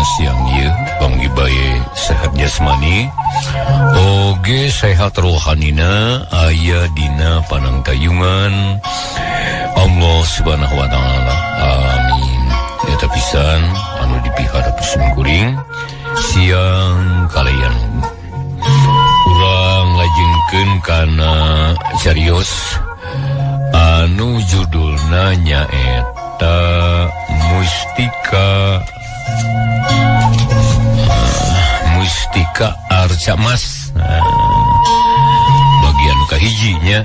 Siang ieu banggi bae sehat jasmani oge sehat rohanina aya dina panangtayungan Allah Subhanahu wa taala. Amin. Eta pisan anu dipiharap kuring siang kalian urang lajengkeun kana carios anu judulna nyaeta Mustika Mustika Arca Mas. Nah, bagian kahijinya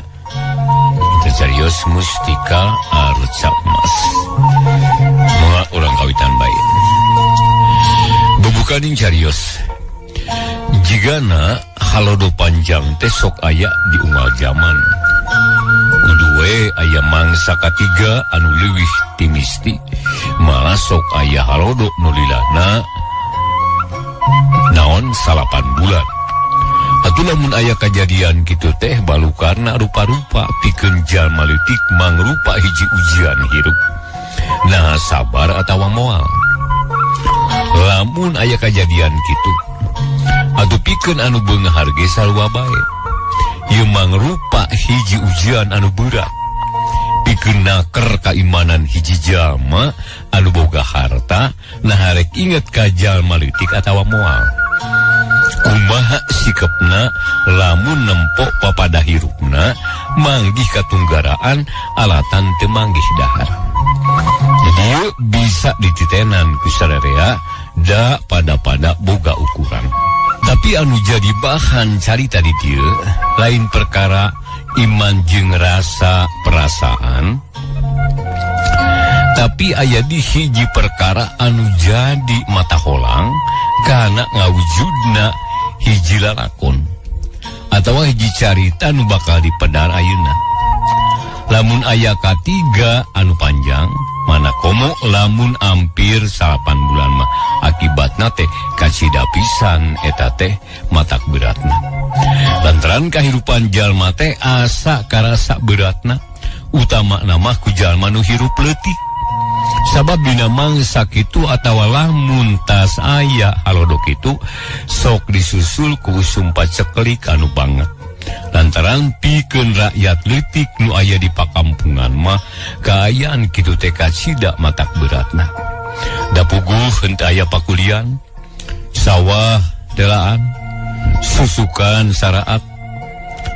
kita carios Mustika Arca Mas. Mangga urang kawitan bae. Bubukaning carios. Jigana halodo panjang teh sok aya di unggal zaman. Kudu we aya mangsa katiga anu leuwih ti misti, malah sok aya halodo nu lilana naon 9 bulan. Atuh lamun aya kajadian kitu teh balukarna rupa-rupa pikeun jalma leutik mangrupa hiji ujian hirup. Nah sabar atawa moal. Lamun aya kajadian kitu atuh pikeun anu beunghar ge sarua bae. Ieu mangrupa hiji ujian anu berat. Pikeun naker kaimanan hiji jalma anu boga harta, nah harek inget ka jalma leutik atawa moal. Kumaha sikepna lamun nempok papada hirupna manggih katunggaraan alatan teu manggih dahar. Jadi bisa dititenan ku sararea da pada-pada boga ukuran. Tapi anu jadi bahan carita di dieu lain perkara iman jeung rasa perasaan, tapi aya di hiji perkara anu jadi mata holang kana ngawujudna hiji lalakon atawa hiji carita nu bakal dipedar ayeuna. Lamun aya katiga anu panjang mana komo lamun hampir 9 bulan mah akibatna teh kacida pisan eta teh matak beratna. Lantaran kahirupan jalma teh asa karasa beratna, utama nama ku jalma nu hirup leutik. Sabab dina mangsa kitu atawa lamun tas aya halodo kitu sok disusul ku usum paceklik anu banget. Lantaran pikeun rakyat leutik nu aya di pakampungan mah kaayaan kitu teh kacida matak beratna. Da puguh henteu aya pakulian, sawah telaan, susukan saraat,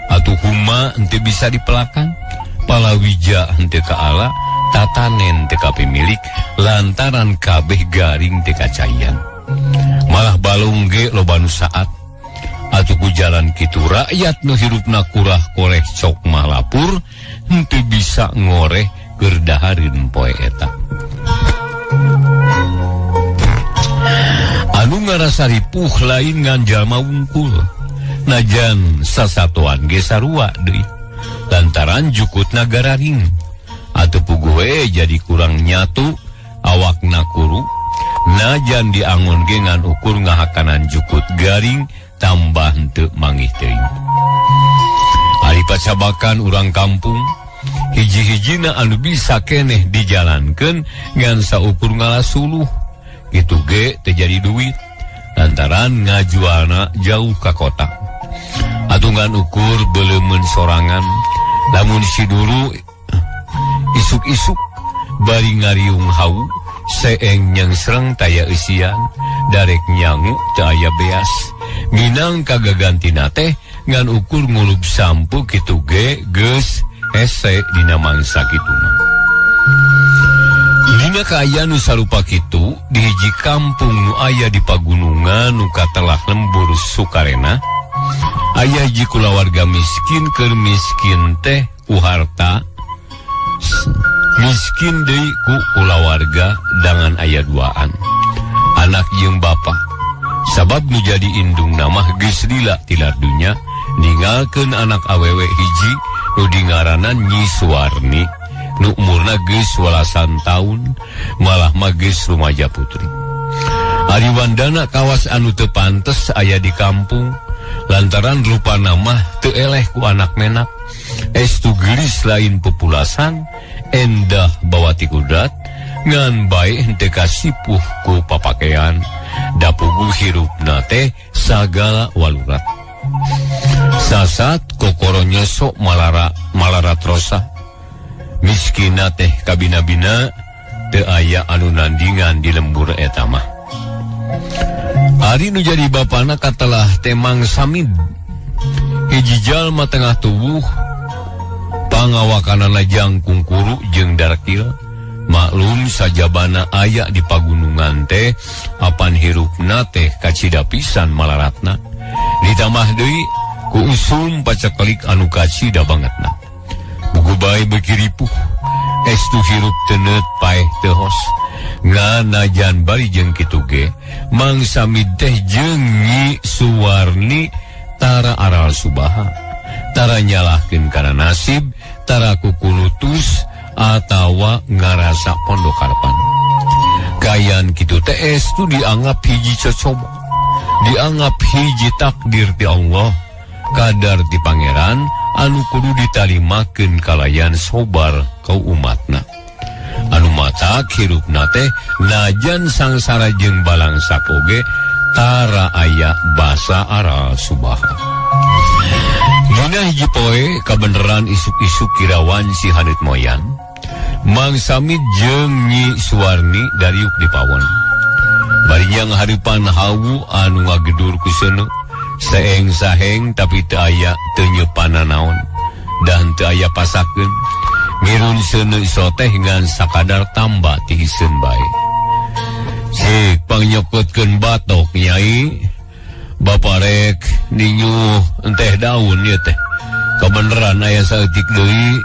atuh huma henteu bisa dipelakan, palawija henteu kaala, tatanen teu kapimilik lantaran kabeh garing teu kacayan. Malah balung ge loba nu saat. Atuh ku jalan kitu rakyat nu hirupna kurah koreh cok mah lapur henteu bisa ngoreh keur dahareun poe eta. Anu ngarasa ripuh lain ngan jalma wungkul, najan sasatoan ge sarua deui lantaran jukutna gararing. Atuh puguh we jadi kurang nyatu awakna kuru, najan diangon ge ngan ukur ngahakanan jukut garing tambah henteu mangih teuing. Ari pacabakan urang kampung hiji-hijina anu bisa keneh dijalankeun ngan saukur ngalasuluh kitu ge teu jadi duit lantaran ngajualna jauh ka kota. Atuh ngan ukur beleumeun sorangan lamun si dulu isuk-isuk bari ngariung hau seeng nyengsreng taya eusian darek nyangu teu aya beas minang kagagantina teh ngan ukur ngulub sampu kitu ge geus hese dina mangsa kitu mah. Dina kaayaan nu sarupa kitu di hiji kampung nu aya di pagunungan nu katelah lembur Sukarena aya hiji kulawarga miskin keur miskin teh ku harta miskin deui ku kulawarga dangan aya duaan anak jeung bapa. Sabab nu jadi indung namah geus lila tilar dunya ninggalkeun anak awewe hiji nu dingaranan Nyi Suwarni nu umurna geus 11 taun malah mah geus rumaja putri. Ari Wandana kawas anu teu pantes aya di kampung lantaran rupana mah teu eleh ku anak menak. Estu geulis lain pepulasan endah bawati kudrat Ngan bae henteu kasipuh ku papakean. Da puguh hirupna teh sagala walurat. Sasat kokoro nyesok malara malarat rosa. Miskina teh kabina-bina teu aya anu nandingan di lembur eta mah. Ari nu jadi bapana katelah teh Mang Samid. Hiji jalma tengah tubuh pangawakanana jangkung kuru jeung darkil. Maklum sajabana aya di pagunungan teh apan hirupna teh kacida pisan malaratna. Ditambah deui ku usum pacekelik anu kacida bangetna. Buku bae beuki ripuh, estu hirup teuneut paeh teu hos. Nganajan bari jeung kitu ge, Mang Samid teh jeung Nyi Suwarni tara aral subaha. Tara nyalahkeun kana nasib, tara kukulutus atawa ngarasa pondok harapan. Kayan kitu teh estu dianggap hiji cocoba, dianggap hiji takdir ti Allah, kadar ti pangeran anu kudu ditarimakeun kalayan sobar ka umatna. Anu matak hirupna teh najan sangsara jeung balangsak oge tara aya basa aral subaha. Dina hiji poe kabeneran isuk-isuk kirawan si haneut moyan, Mang Samid jeung Nyi Suwarni dariuk di pawon. Bari ngahareupan hawu anu ngagedur ku seuneu, seeng saheng tapi teu aya teu nyeupan nanaon dan teu aya pasakeun. Mirun seuneu soteh ngan sakadar tamba tihiseun bae. Sik pangnyokeutkeun batok nyai. Bapak rek ninyuh enteh daun ieu teh. Kabeneran aya saeutik deui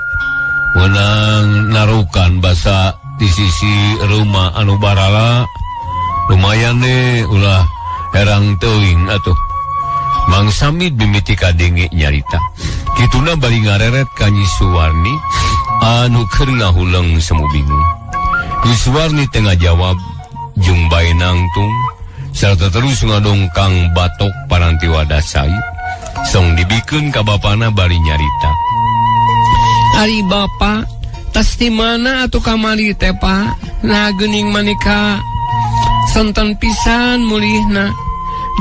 meunang narukan basa di sisi rumah anu barala. Lumayan deh ulah herang teuing atuh. Mang Samid mimiti kadenge nyarita. Kituna bari ngareret ka Nyi Suwarni anu keur ngahuleng semu bingung. Nyi Suwarni teh ngajawab jeung bae nangtung sarta terus ngadongkang batok paranti wadah cai. Song dibikeun ka bapana bari nyarita. Ari bapa, tas di mana atuh kamari teh, Pak? Nah geuning manika sonten pisan mulihna.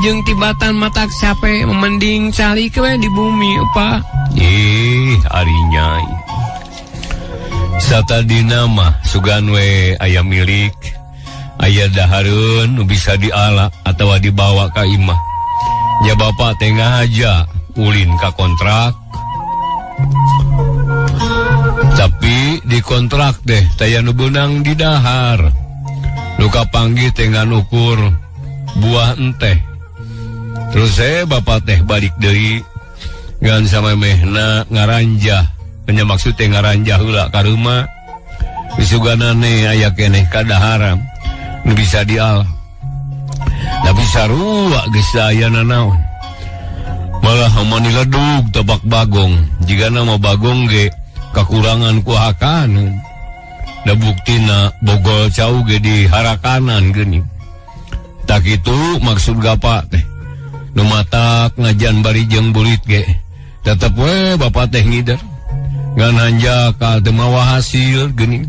Jeung tibatan matak sape mending calik we di bumi, Pak. Ih, ari nyai. Satadina mah sugan we aya milik, aya dahareun nu bisa diala atawa dibawa ka imah. Nya bapa teh ngahaja ulin ka kontrak. Tapi di kontrak teh taya nu beunang di dahar. Nu kapanggih teh ngan ukur buah enteh. Terus bapak teh balik deui ngan samemehna ngaranjah. Nya maksud teh ngaranjah heula ka rumah. Disuganane aya keneh kadaharan nu bisa dial. Tapi sarua geus aya nanaon. Malah mani ledug tebak bagong. Jigana mah bagong ge kakurangan ku hakaneun. Da buktina bogol cau ge di harakanan geuning. Tak kitu maksud bapak teh. Nu matak ngajan bari jeung burit ge. Tetep we bapak teh ngider. Ngan hanjakal teu mawa hasil geuning.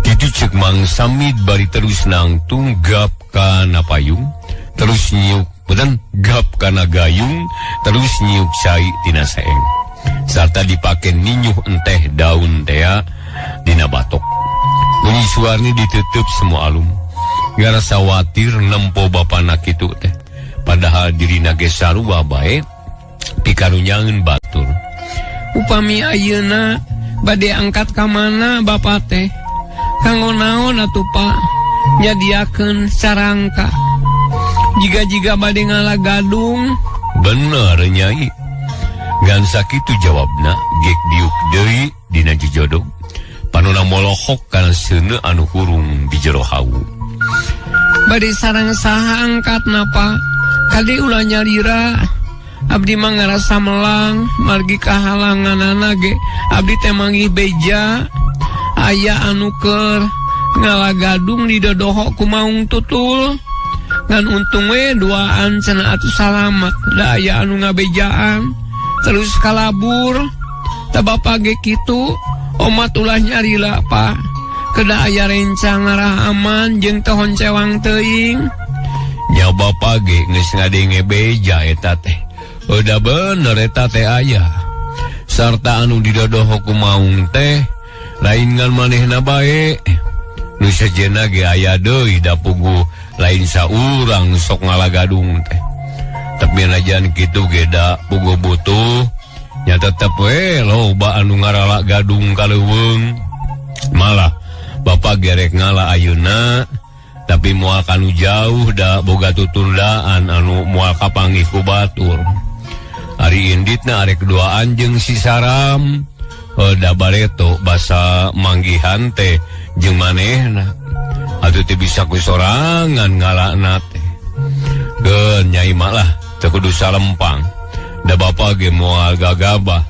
Kitu ceuk Mang Samid bari terus nangtung gap kana payung, terus nyiuk beuteung gap kana gayung, terus nyiuk cai tina seeng. Sarta dipake ninyuh enteh daun tea dina batok. Nyi Suwarni ditutup semua alum. Ngarasa watir nempo bapana kitu teh. Padahal dirina ge sarua bae pikarunyangeun batur. Upami ayeuna bade angkat ka mana bapa teh? Kanggo naon atuh Pak? Nyadiakeun sarangka. Jiga-jiga bade ngala gadung. Bener nyai. Ngan sakitu jawabna gek diuk deui dina jejodog. Panona molohok kana seuneu anu hurung di jero hawu. Bade sarang saha angkatna Pak? Kade ulah nyalira. Abdi mah ngarasa melang margi kahalanganana ge abdi teh manggih beja. Aya anu keur ngala gadung di dodoho ku maung tutul. Ngan untung we duaan cenah atuh salamat. Da aya anu ngabejaan terus kalabur. Tah bapa ge kitu omat ulah nyalira Pak. Kedah aya rencang ngarah aman jeung teu honcewang teuing. Nya bapa ge geus ngadenge beja eta teh. Udah bener eta teh aya. Sarta anu didodoh ku maung teh lain ngan manehna bae. Nu sejenna ge aya deui da puguh lain saurang sok ngalagadung teh. Tapi najan kitu ge da puguh butuh nya tetep we loba anu ngarala gadung ka leuweung. Malah bapa gerek ngala ayeuna tapi moal kanu jauh da boga tutundaan anu moal kapanggih ku batur. Ari inditna arek duaan jeung si Saram. Da bareto basa manggihan teh jeung manehna. Atuh teu bisa ku sorangan ngalana teh. Geun nyai mah lah teu kudu salempang. Da bapa ge moal gagabah.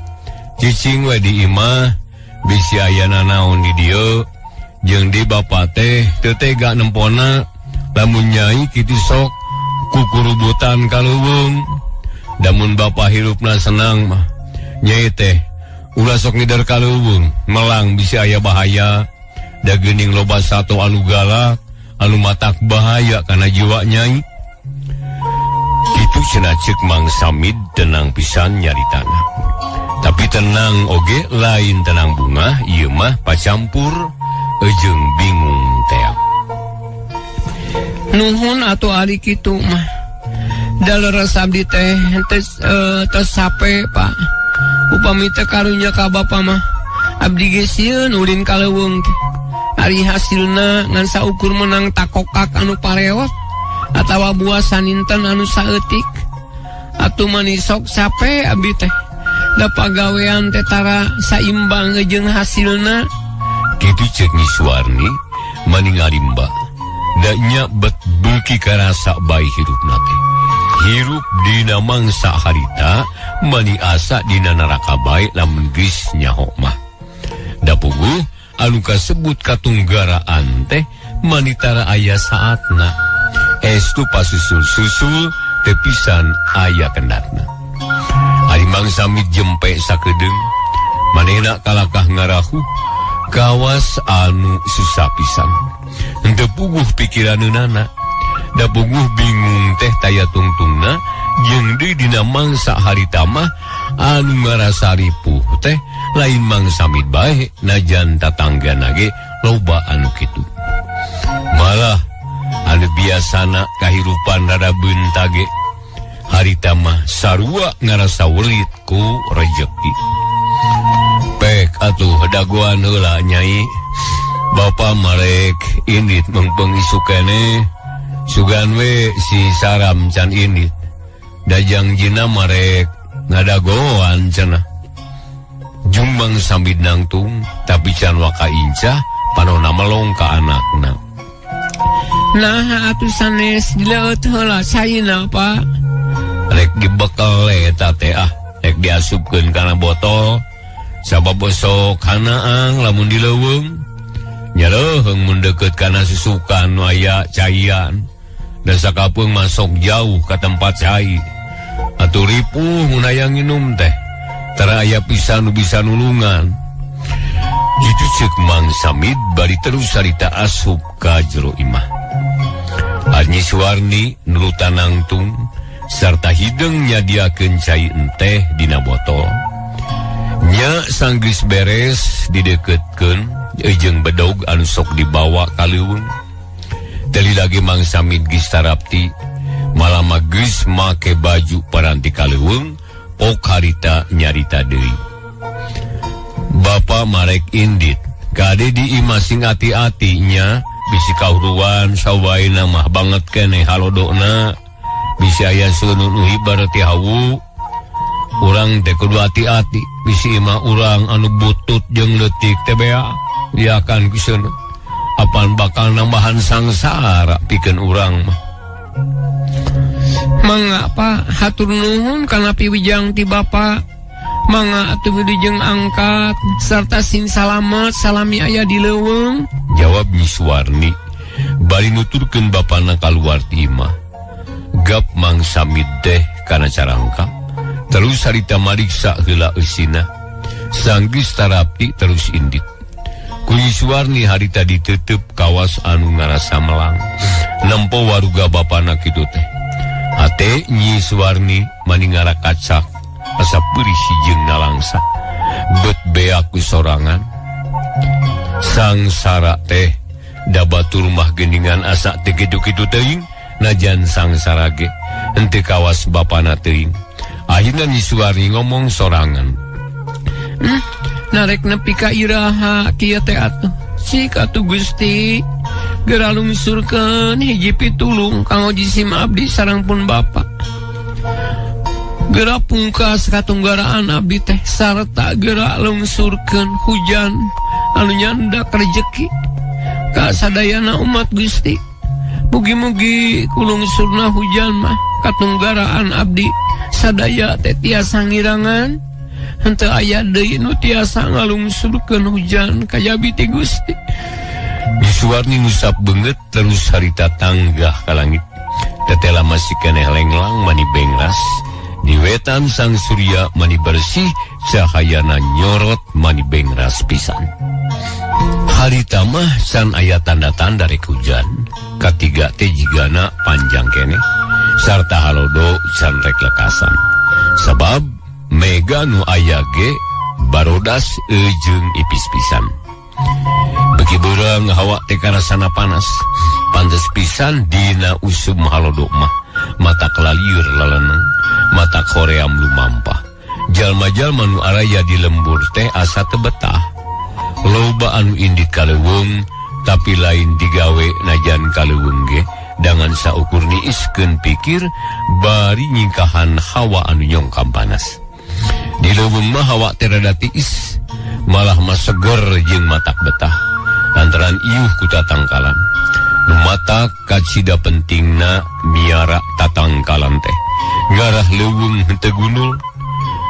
Cicing we di imah bisi aya nanaon di dieu. Jeung di bapa teh teu tega nempona lamun nyai kitu sok kukurubutan ka leuweung. Damun bapa hirupna senang mah nyai teh ulah sok ngider ka leuweung melang bisi aya bahaya. Da geuning loba sato anu galak anu matak bahaya kana jiwa nyai. Kitu cenah ceuk Mang Samid tenang pisan nyaritana. Tapi tenang oge lain tenang bungah ieu mah pacampur jeung bingung tea. Nuhun atuh ari kitu mah. Da leres abdi teh teu sape Pak. Upami teh karunya ka bapa mah abdi ge sieun ulin ka leuweung teh. Ari hasilna ngan saukur menang takokak anu pareot atawa buah saninten anu saeutik. Atuh mani sok sape abdi teh. Da pagawean teh tara saimbang jeung hasilna. Kitu ceuk Nyi Suwarni mani ngarimba. Da nya bet beuki karasa bae hirupna teh. Hirup dina mangsa harita mani asa dina neraka bae lamun geus nyaho mah. Da puguh anu kasebut katunggaraan teh manitara aya saatna. Estu pasusul-susul teu pisan aya kendatna. Ari Mang Samid jempe sakedeung manehna kalakah ngarahuh kawas anu susah pisan. Henteu puguh pikiraneunana. Da puguh bingung teh taya tungtungna jeung deui dina mangsa harita mah anu ngarasa ripuh teh lain Mang Samid bae najan tatanggana ge loba anu kitu. Malah anu biasana kahirupan rada beunta ge harita mah sarua ngarasa welit ku rejeki. Pek atuh dagoan heula nyai. Bapa marek indit mengpeng isuk keneh. Sugan we si Saram can indit. Dajang jina marek ngadagoan cenah. Jumbang Samid nangtung tapi can waka incah panona melong ka anakna. Nah atuh sanes dileueut heula caina Pak. Rek dibekel eta teh ah, rek diasupkeun kana botol. Sabab besok kanaang lamun dileuweung nyaleuheung mun deukeut kana susukan nu aya caian. Da sakapeung masuk jauh ka tempat cai. Atuh ripuh mun aya nginum teh. Tara aya pisan nu bisa nulungan. Kitu ceuk Mang Samid bari terus harita asup ka jero imah. Nyi Suwarni nulutan nangtung sarta hideung nyadiakeun cai enteh dina botol. Nya sanggeus beres dideukeutkeun jeung bedog anu sok dibawa ka leuweung. Teli lagi Mang Samid geus tarapti, malah mah geus make baju paranti ka leuweung, pok harita nyarita deui. Bapa marek indit, kade di imah sing ati-ati nya, bisi kahuruan sawaena mah banget keneh halodona, bisi aya seuneu nu hibar ti hawu. Urang teh kudu ati-ati, bisi imah urang anu butut jeung leutik teh bea, liakan ku seuneu. Apan bakal nambahan sangsara pikeun urang mah. Mangga Pak, hatur nuhun kana piwijang ti Bapa. Mangga atuh wilujeng angkat sarta sing salamet salami aya di leuweung. Jawab Nyi Suwarni bari nuturkeun bapana kaluar ti imah. Gap Mang Samid teh kana carangka terus harita mariksa heula eusina. Sanggeus tarapti terus indit. Ku Nyi Suwarni harita ditutup kawas anu ngarasa melang. Nempo waruga bapana kitu teh. Hate Nyi Suwarni mani ngarakacak asa peurih jeung nalangsa. Bet beak ku sorangan. Sangsara teh da batur mah geuningan asa teu kitu-kitu teuing najan sangsara ge henteu kawas bapana teuing. Akhirna Nyi Suwarni ngomong sorangan. Narek nepi ka iraha kieu teh atuh. Sik atuh Gusti, geura lungsurkeun hiji pitulung kanggo jisim abdi sareng pun bapa. Geura pungkas katunggaraan abdi teh sarta geura lungsurkeun hujan anu nyandak rejeki ka sadayana umat Gusti. Mugi-mugi kulungsurna hujan mah katunggaraan abdi sadaya teh tiasa ngirangan. Henteu aya deui nu tiasa ngalungsurkeun hujan kajabi ti Gusti. Nyi Suwarni ngusap beungeut terus harita tanggah ka langit. Tetela masih keneh lenglang mani bengras. Di wetan sang surya mani bersih, cahayana nyorot mani bengras pisan. Harita mah can aya tanda-tanda rek hujan. Katiga teh jigana panjang keneh sarta halodo can rek lekasan. Sabab mega nu aya ge barodas jeung ipis pisan. Beki beurang hawa teh karasana panas. Pantes pisan dina usum halodo mah mata kelalieur laleneng, mata koream lumampah. Jalma-jalma nu araya di lembur teh asa teu betah. Loba anu indit ka leuweung tapi lain digawe najan ka leuweung ge dangan saukur niiskeun pikir bari nyingkahan hawa anu nyongkam panas. Di leuweung mah hawa teh rada tiis, malah mah seger jeung matak betah lantaran iuh ku tatangkalan. Nu matak kacida pentingna miara tatangkalan teh. Ngarah leuweung henteu gunul,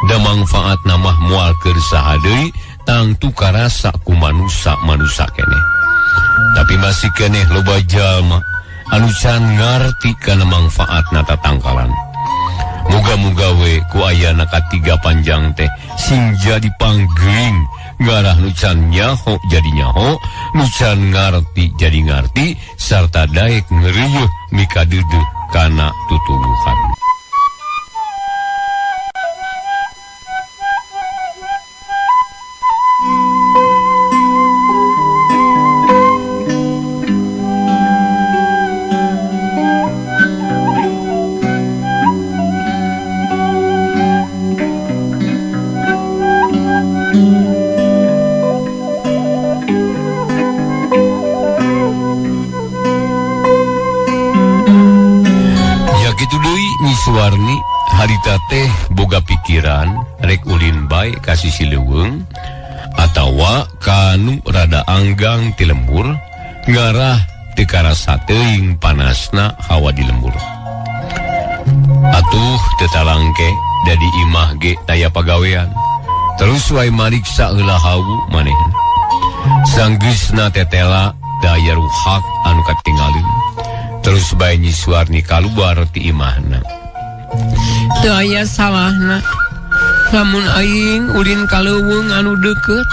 da mangfaatna mah moal keur saha deui tangtu karasa ku manusa-manusa keneh. Tapi masih keneh loba jalma anu can ngarti kana mangfaatna tatangkalan. Muga-muga we ku ayana katiga panjang teh sing jadi panggeuing ngarah nu can nyaho jadi nyaho, nu can ngarti jadi ngarti, sarta daek ngerieuh mikadeudeuh kana tutuwuhan. Suwarni harita teh boga pikiran rek ulin bae ka sisi leuweung atawa kanu rada anggang ti lembur ngarah teu karasa teuing panasna hawa di lembur. Atuh teu talangke da di imah ge taya pagawean. Terus wae mariksa heula hawu manehna. Sanggeusna tetela daya ruhak anu katingalin. Terus bae Nyi Suwarni kaluar ti imahna. Teu aya salahna lamun aing ulin ka leuweung anu deukeut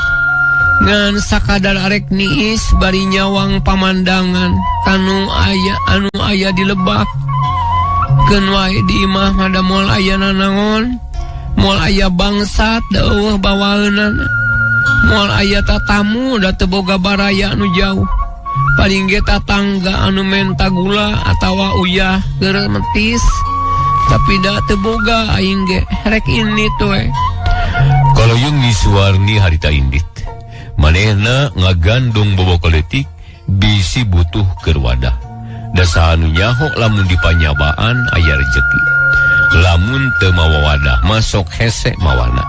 ngan sakadar arek niis bari nyawang pamandangan kanu aya anu aya di lebak. Keun wae di imah mah da moal aya nanaon, moal aya bangsat da eueuh bawaeunana, moal aya tatamu da teu boga baraya anu jauh. Paling ge tatangga anu menta gula atawa uyah keur metis. Tapi da teu boga aing ge rek ini we. Kaloyung Nyi Suwarni harita indit. Manehna ngagandong boboko leutik bisi butuh keur wadah. Da saha nu nyaho lamun dipanyabaan aya rejeki. Lamun teu mawa wadah mah sok hese mawana.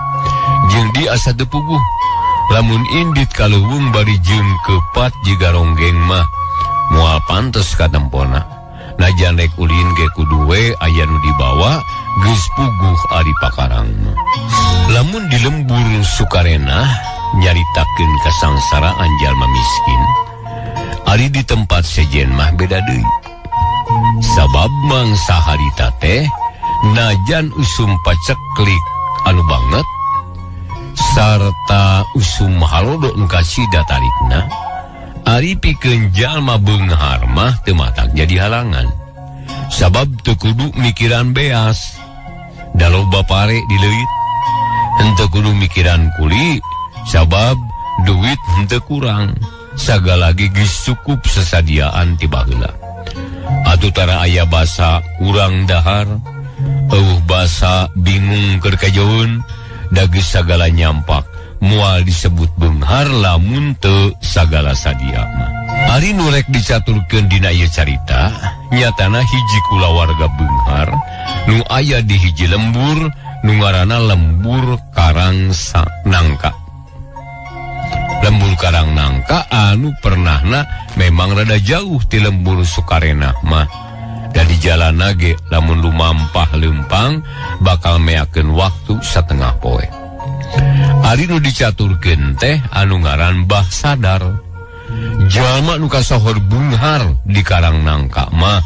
Jeung di asa teu puguh. Lamun indit ka leuweung bari jeung kepat jiga ronggeng mah moal pantes katempona. Najan rek ulin ge kudu we aya nu dibawa geus puguh ari pakarang mah. Lamun di lembur sukarena nyaritakeun kasangsaraan jalma miskin, ari di tempat sejen mah beda deui. Sabab mangsa harita teh najan usum paceklik anu banget, Sarta usum halodo nu kasida tarikna, ari pikeun jalma beunghar mah teu matak jadi halangan. Sabab teu kudu mikiran beas, da loba pare di leuit. Henteu kudu mikiran kuli, sabab duit henteu kurang. Sagala ge geus cukup sesadiaan ti baheula. Atuh tara aya basa kurang dahar, eueuh basa bingung keur kajoeun, da geus sagala nyampak moal disebut beunghar lamun teu sagala sadia mah. Ari nu rek dicaturkeun dina ieu carita, nyatana hiji kulawarga beunghar nu aya di hiji lembur nu ngaranna Lembur Karang Nangka. Lembur Karang Nangka anu pernahna memang rada jauh ti Lembur Sukarena mah. Da di jalanna ge lamun lumampah leumpang bakal meakeun waktu satengah poe. Ari nu dicaturkeun teh anu ngaran Bah Sadar. Jalma nu kasohor beunghar di Karang Nangka mah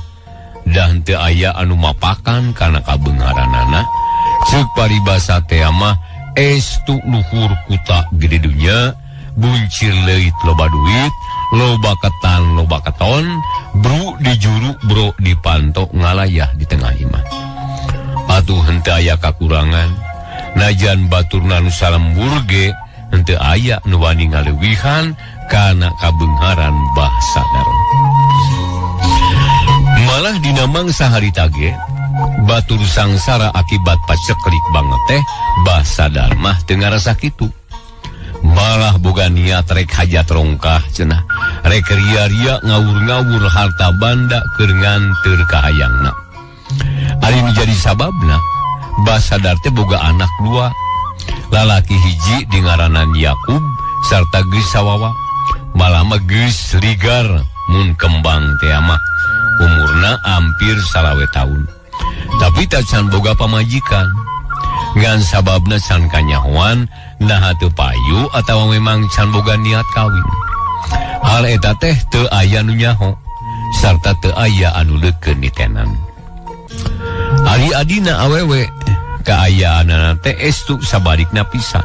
dah teu aya anu mapakan kana kabeungharanana. Ceuk paribasa teh mah estu luhur kuta gede dunya, buncir leuit loba duit, loba ketan loba keton, bru di juru bro di panto ngalayah di tengah imah. Atuh henteu aya kakurangan, najan baturna nu salembur ge henteu aya nu wani ngaleuwihan kana kabeungharan Bah Sadar. Malah dina mangsa harita ge batur sangsara akibat paceklik banget teh Bah Sadar mah teu ngarasa kitu. Malah boga niat rek hajat rongkah cenah, rek ria-ria ngawur-ngawur harta banda keur nganteur kahayangna. Ari nu jadi sababna Bah Sadar teh boga anak dua, lalaki hiji dingaranan Yakub sarta geus sawawa. Malah mah geus ligar mun kembang teh mah, umurna hampir 25 tahun. Tapi tacan boga pamajikan. Ngan sababna can kanyahoan naha teu payu atawa memang can boga niat kawin. Hal eta teh teu aya nu nyaho sarta teu aya anu leukeun nitenan. Ari adina awewe kaayaanana teh estu sabalikna pisan.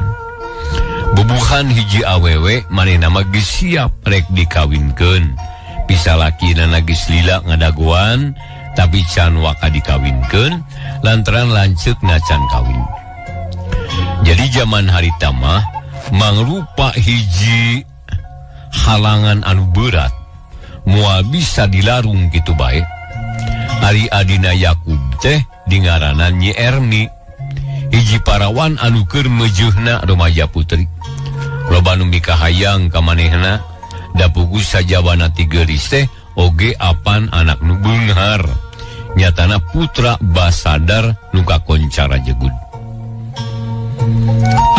Bubuhan hiji awewe manehna mah geus siap rek dikawinkeun. Pisalakina geus lila ngadagoan tapi can waka dikawinkeun lantaran lanceukna can kawin. Jadi zaman harita mah mangrupa hiji halangan anu berat moal bisa dilarung kitu bae. Ari adina Yakub teh dingaranan Nyi Erni, hiji parawan anu keur meujeunna remaja putri. Loba nu mikahayang ka manehna, da pugu sajawana ti geulis teh oge apan anak nu beunghar. Nyatana putra Bah Sadar nu kakoncara jegud.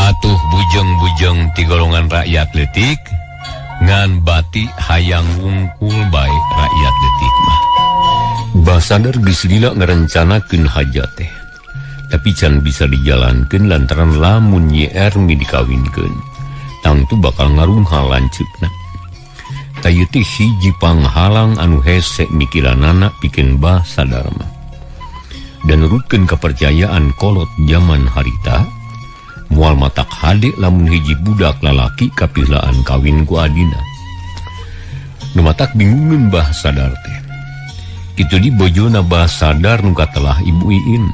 Atuh bujeng-bujeng ti golongan rakyat leutik ngan bati hayang wungkul bae rakyat leutik mah. Bah Sadar geus lila ngarencanakeun hajat teh, tapi can bisa dijalankeun lantaran lamun Nyi Erni dikawinkeun tangtu bakal ngarunghal lanceukna. Tah ieu teh hiji panghalang anu hese mikiranana pikeun Bah Sadar mah. Dan nurutkeun kepercayaan kolot zaman harita, moal matak hade lamun hiji budak lalaki kapilaan kawin ku adina. Nu matak bingungeun Bah Sadar teh. Kitu di bojona Bah Sadar nu katelah Ibu Iin.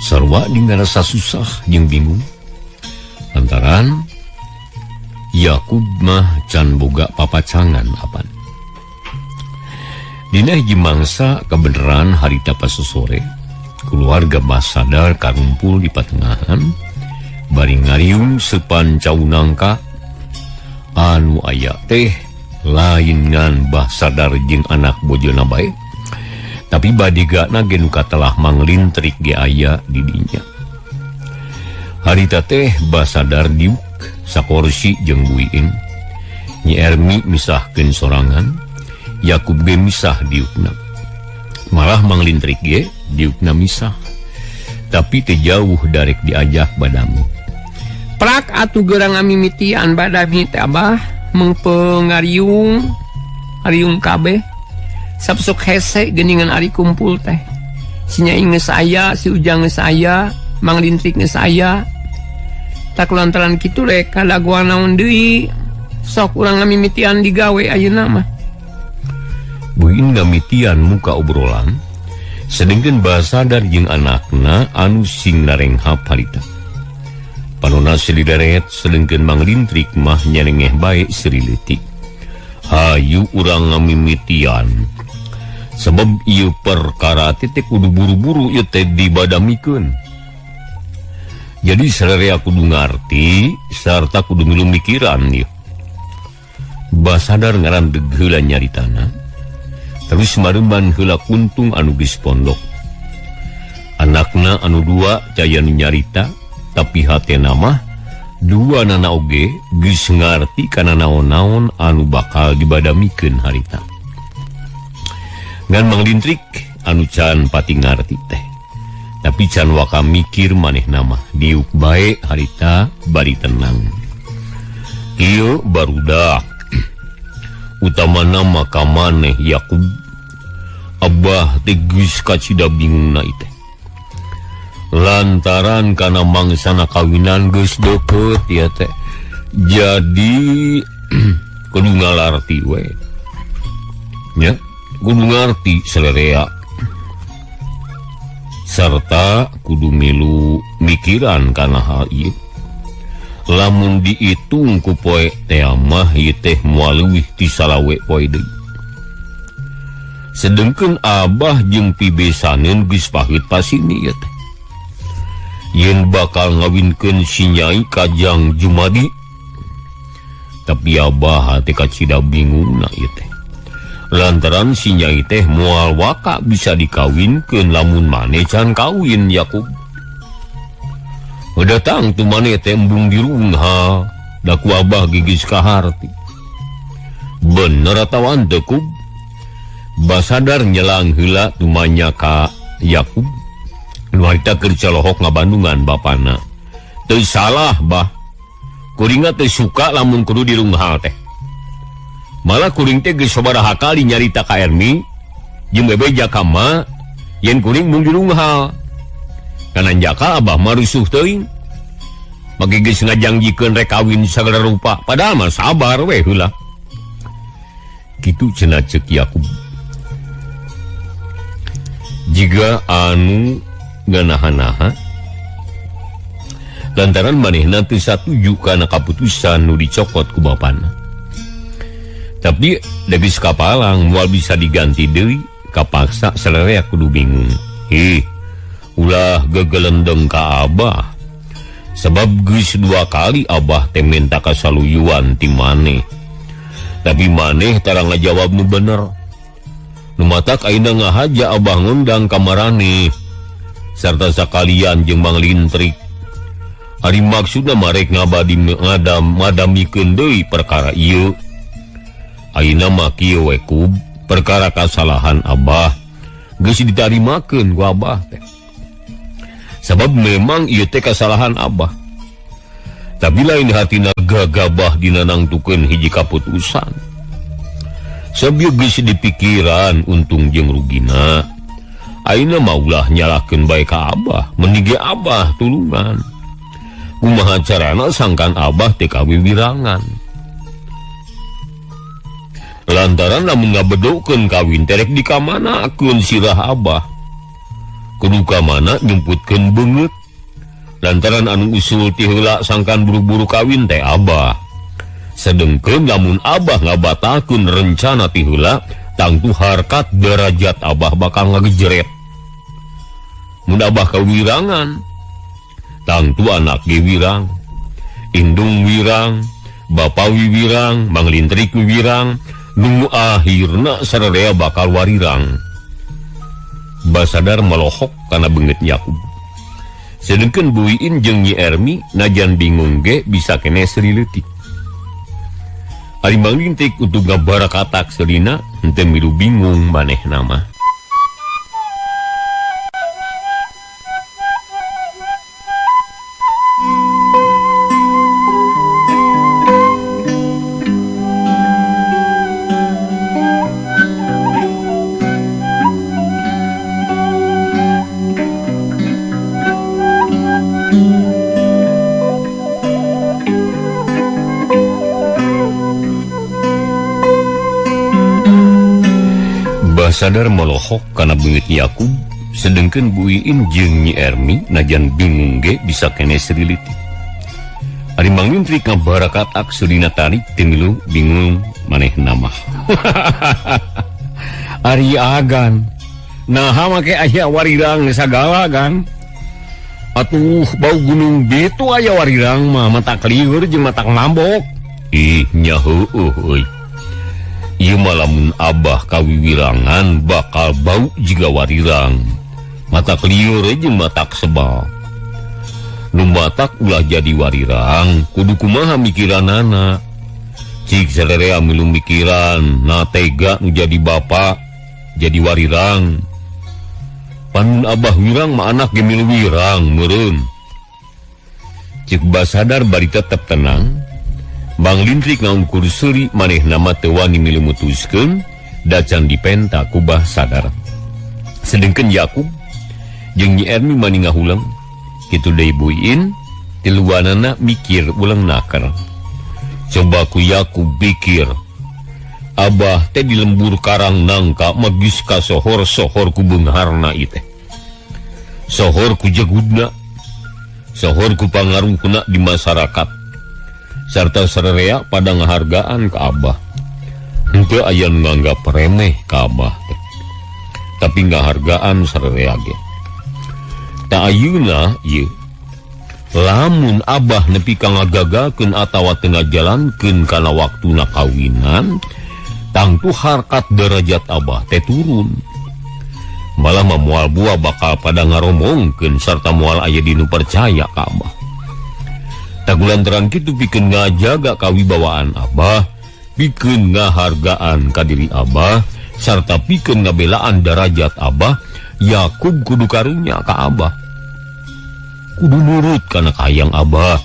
Sarua ngarasa susah jeung bingung. Lantaran Yakub mah can boga papacangan apan. Dina hiji mangsa kebenaran harita pasosore, keluarga Bah Sadar karumpul di patengahan bari ngariung sepan cau nangka anu aya teh lain ngan Bah Sadar jeung anak bojona bae, tapi badigana ge nu katelah manglintrik ge aya di dinya. Harita teh Bah Sadar diuk sakorsi jeung Bu Iin. Nyi Ermi misahkeun sorangan, Yakub ge misah diukna. Malah manglintrik ge diukna misah. Tapi teu jauh darek diajak badamu. Prak atuh geurang ngamimitian badami teh Abah mengpengariung ariung kabeh. Sapsok hese geuningan ari kumpul teh. Si Nyai geus aya, si Ujang geus aya, Mang Lintrik geus aya. Tak lantaran kitu rek kadagoan naon deui. Sok urang ngamimitian digawe ayeuna mah. Buin ngamitian muka obrolan, sedengkeun Basadar jeung anakna anu sing narenghap harita. Panona seuli deret sedengkeun Mang Lintrik mah nyarengeh bae seuri leutik. Hayu urang ngamimitian. Sebab ieu perkara teh kudu buru-buru ieu teh dibadamikeun. Jadi sararea kudu ngarti sarta kudu milu mikiran ieu. Basadar ngarandeg heula nyaritana. Terus mareuman heula kuntung anu geus pondok. Anakna anu dua caya nu nyarita, tapi hatena mah dua nana oge geus ngarti kana naon-naon anu bakal dibadamikeun harita. Ngan Mang Lintrik anu can pati ngarti teh. Tapi can waka mikir manehna mah diuk bae harita bari tenang. Ieu barudak. Utamana mah ka maneh Yakub. Abah teh geus kacida bingungna teh. Lantaran kana mangsana kawinan geus deukeut ieu teh. Jadi kudu ngalarti we. Nya, kudu ngarti salerea. Sarta kudu milu mikiran kana hal ieu. Lamun diitung ku poe teh mah ieu teh moal leuwih ti salawe poe deui. Sedengkeun abah jeung pibesaneun geus pahit pasini ieu teh. Yen bakal ngawinkeun si Nyai Kajang Jumadi. Tapi abah teh kacida bingungna ieu teh. Lantaran si Nyai teh moal waka bisa dikawinkeun lamun maneh can kawin Yakub. Datang tu maneh teh embung dirungha, da ku abah gigis kaharti. Bener atawa henteu Kub? Basadar nyelang heula tumanya ka Yakub. Nu harita keur colohok ngabandungan bapana. Teu salah bah. Kuring teh suka lamun kudu dirunghal teh. Malah kuring teh geus sabaraha kali nyarita ka Ermi jeung bebeja ka ma yen kuring mung dirunghal. Kana jaka abah mah rusuh teuing. Mage geus ngajangjikeun rek kawin sagala rupa, padahal mah sabar we heula. Kitu cenah ceuk Yakub. Jiga anu nganaha-naha lantaran manehna teu satuju kana kaputusan nu dicokot ku bapana. Tapi da geus kapalang moal bisa diganti deui, kapaksa sararea kudu bingung. Ih, ulah gegelendeng ka abah. Sebab geus dua kali abah teh minta kasaluyuan ti maneh. Tapi maneh tara ngajawab nu bener. Nu matak ayeuna ngahaja abah ngundang ka maraneh sarta sakalian jeung Mang Lintrik. Ari maksudna marek ngabadi ngadamikeun deui perkara ieu. Ayeuna mah kieu we Kub, perkara kasalahan abah geus ditarimakeun ku abah teh. Sebab memang ieu teh kasalahan abah. Tapi lain hatina gagabah dina nangtukeun hiji kaputusan. Sabab geus dipikiran untung jeung rugina. Ayeuna mah ulah nyalahkeun bae ka abah, mending ge abah tulungan. Kumaha carana sangkan abah teh kawiwirangan. Lantaran lamun ngabedokeun kawin teh rek dikamanakeun sirah abah. Kudu ka mana nyumputkeun beungeut. Lantaran anu usul ti heula sangkan buru-buru kawin teh abah. Sedengkeun lamun abah ngabatalkeun rencana ti heula, tangtu harkat derajat abah bakal ngagejeret. Mun abah kawirangan, tangtu anak ge wirang, indung wirang, bapa wirang, Mang Lintrik wirang, nu akhirna sararea bakal warirang. Basadar melohok kana beungeut Yakub. Sedengkeun Buiin jeung Nyi Ermi najan bingung ge bisa keneh seri leutik. Ari Mang Lintrik untuk ngabarakatak serina henteu milu bingung manehna mah. Basadar melohok kana beungit Yakub, sedengkeun Bu Iin jeung Nyi Ermi najan bingung ge bisa kene seriliti. Ari Mang Lintrik ngabarakatak seulina tarik teu milu bingung manehna mah. Ari agan, naha make aya warirang sagala gan. Atuh bau gunung bitu aya warirang mah matak lieur jeung matak mabok. Ih nya heueuh euy. Ieu mah lamun abah kawiwirangan bakal bau jiga warirang. Matak lieur jeung matak sebal. Nu matak ulah jadi warirang kudu kumaha mikiranana. Cik salerea milu mikiran na tega nu jadi bapa jadi warirang. Pan abah wirang mah anak ge milu wirang meureun. Cik Basadar bari tetep tenang. Mang Lintrik ngaungkur seuri manehna mah teu wani milu mutuskeun dacan dipenta ku Bah Sadar. Sedengkeun Yakub jeung Nyi Ermi mani ngahuleng. Kitu deui Bu Iin tiluanana mikir ulang naker. Coba ku Yakub pikir. Abah teh di lembur karang nangka magis ka sohor-sohor ku beungharna ieu teh. Sohor ku jegudna, sohor ku pangaruhna di masyarakat. Sarta sarerea pada ngahargaan ka abah. Henteu aya nu nganggap remeh ka abah teh. Tapi ngahargaan sarerea ge. Ta ayeuna ieu lamun abah nepi ka ngagagalkeun atawa teu ngajalankeun kana waktuna kawinan, tangtu harkat derajat abah teh turun. Malah mah moal buah bakal pada ngaromongkeun sarta moal aya dinu percaya ka abah. Tagulantaran kitu pikeun ngajaga kawibawaan abah, pikeun ngahargaan ka diri abah, sarta pikeun ngabelaan derajat abah, Yakub kudu karunya ka abah. Kudu nurut kana kahayang abah,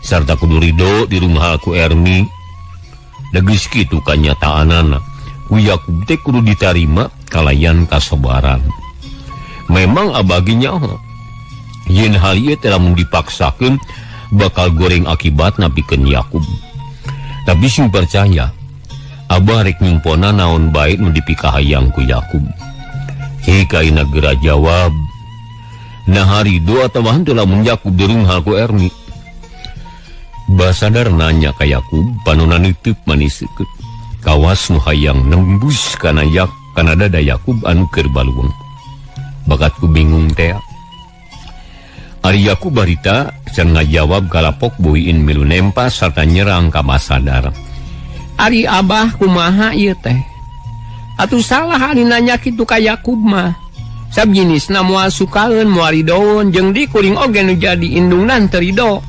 sarta kudu ridho di rumah ku Ermi. Da geus kitu kanyataanana, ku Yakub teh kudu ditarima kalayan kasabaran. Memang abah ge nyaho yen hal ieu teh lamun dipaksakeun bakal goreng akibatna pikeun Yakub. Tapi sing percaya, abah rek nyimpona naon bae nu dipikahayang ku Yakub. Hika ina geura jawab. Nah harido atawa henteu lamun Yakub deunghal ku Ermi. Basadar nanya ka Yakub, panona neuteuk manis seukeut. Kawas nu hayang nembus kana yak kana dada Yakub anu keur baluweung. Bakat ku bingung teh. Ari Yakub barita can ngajawab kalapok Bu Iin milu nempas sarta nyerang ka Basadar. Ari abah kumaha ieu teh? Atuh salah ari nanya kitu ka Yakub mah. Sabjinisna moal sukaeun moal ridoeun jeung di kuring oge nu jadi indungna teu rido.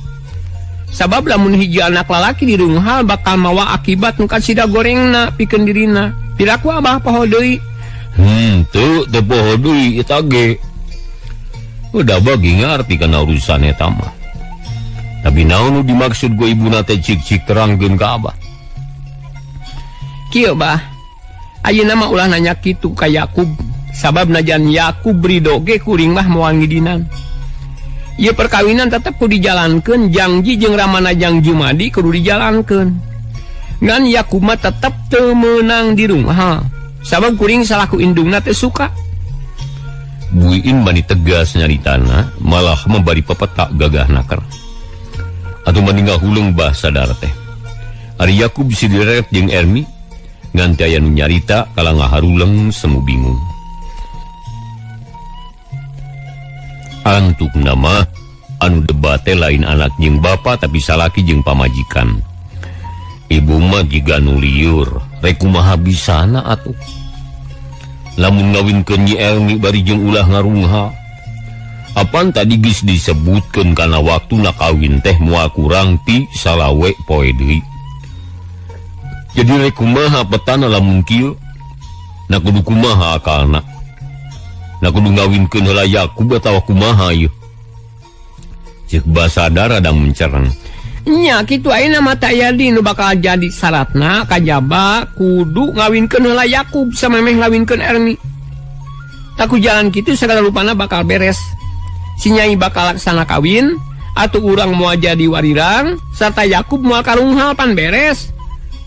Sabab lamun hiji anak lalaki dirunghal bakal mawa akibat nu kasida gorengna pikeun dirina. Piraku abah poho deui. Teu teu poho deui eta ge. Udah bagi ngarti kana urusan eta mah. Tapi naon nu dimaksud ku ibuna teh cik-cik terangkeun ka abah. Kieu bah. Ayeuna mah ulah nanya kitu ka Yakub. Sabab najan Yakub ridho ge kuring mah moal ngidinan. Ieu perkawinan tetep kudu dijalankeun, jangji jeung Ramana jang Jumadi kudu dijalankeun. Ngan Yakub mah tetep teu meunang di rumah. Sabab kuring salaku indungna teh suka. Bu Iin mani tegas nyaritana, malah membari pepetak gagah naker. Atuh mani ngahuleng bah sadar teh. Ari Yakub sidirek jeung Ermi ngan teu aya nu nyarita kala ngaharuleng semu bingung. Antuk nama anu debate lain anak jeung bapa tapi salaki jeung pamajikan. Ibu mah jiga nu liur, rek kumaha bisana atuh. Lamun ngawinkeun Nyi Ermi bari jeung ulah ngarungha. Apan tadi geus disebutkeun kana waktuna kawin teh moal kurang ti salawe poe deui. Jadi rek kumaha petana lamun kieu? Na kudu kumaha akalna? Na kudu ngawinkeun heula Yakub atawa kumaha ieu? Ceuk Basadar rada mencereng. Nya kitu ayeuna mah teh aya di nu bakal jadi syaratna kajaba kudu ngawinkeun heula Yakub samemeh ngawinkeun Ermi. Taku jalan kitu sagala rupana bakal beres. Si Nyai bakal laksana kawin atuh urang moal jadi warirang sarta Yakub moal karunghal pan beres.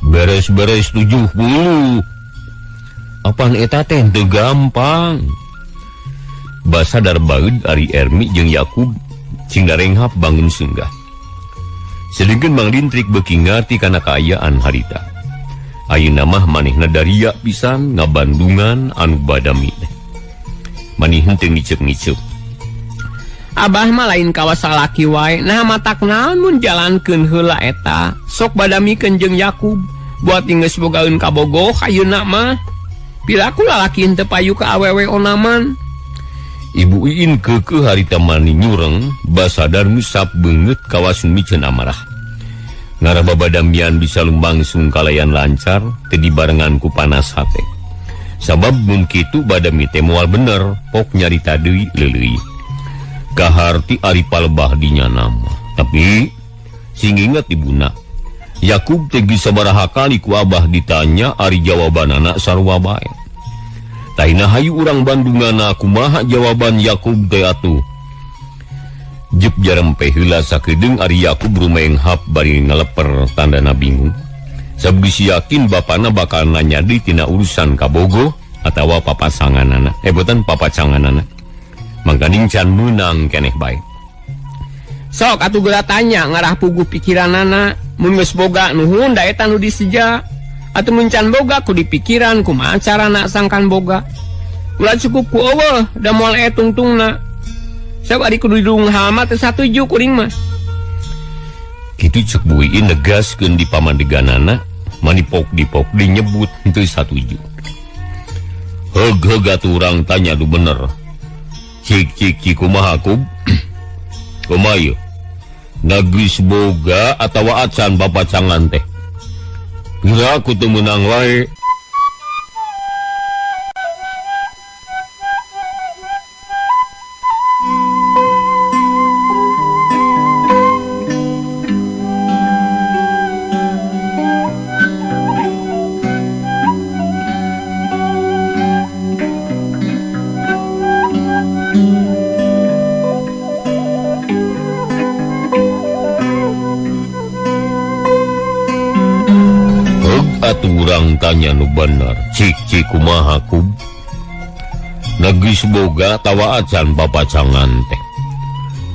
Beres-beres 70. Apan eta teh teu gampang. Basadar baeud ari Ermi jeung Yakub cing darenghap bangun singgah. Sedengkeun Mang Lintrik beuki ngarti kana kaayaan harita. Ayeuna mah manehna daria pisan ngabandungan anu badami teh. Manih henteu ngiceup-ngiceup. Abah mah lain kawas salaki wae, nah matak naon mun jalankeun heula eta. Sok badamikeun jeung Yakub, buat geus bogaeun kabogoh ayeuna mah. Piraku lalaki henteu payu ka awewe onaman. Ibu Iin keukeuh harita mani nyureng, basadar ngusap beungeut kawas miceun amarah. Ngarah babadamian bisa lumbangsung kalayan lancar, teu dibarengan ku panas hate. Sabab mun kitu badami teh moal bener, pok nyarita deui leuleui. Kaharti ari palebah dinya nama. Tapi sing inget ibuna, Yakub teh geus sabaraha kali ku abah ditanya ari jawabanana sarua bae. Tahina hayu urang Bandungana kumaha jawaban Yakub teh atuh. Jep jarempe heula sakedeung ari Yakub rumenghap bari ngaleper tandana bingung. Sabab yakin bapana bakal nanya deui tina urusan kabogoh atawa papasanganana. Boten papacanganana. Mangkaning can meunang keneh bae. Sok atuh geura tanya ngarah puguh pikiranana, mun geus boga nuhun da eta nu diseja. Atuh mun can boga ku dipikiran kumaha carana sangkan boga. Ulah cukup ku eueuh da moal aya tungtungna. Sok ari kudu didung hama teu satuju kuring mah. Kitu cek Bu Iin negaskeun di pamandeganana, manipok dipok dinyebut henteu satuju. Heug-heug atuh urang tanya du bener. Cik cik cik kumaha Kub? Kumaha ieu? Geus boga atawa acan bapacangan teh? Pira ku teu meunang wae. Urang tanya nu bener. Cik cik kumaha Kub? Geus boga tawa acan bapacangan teh.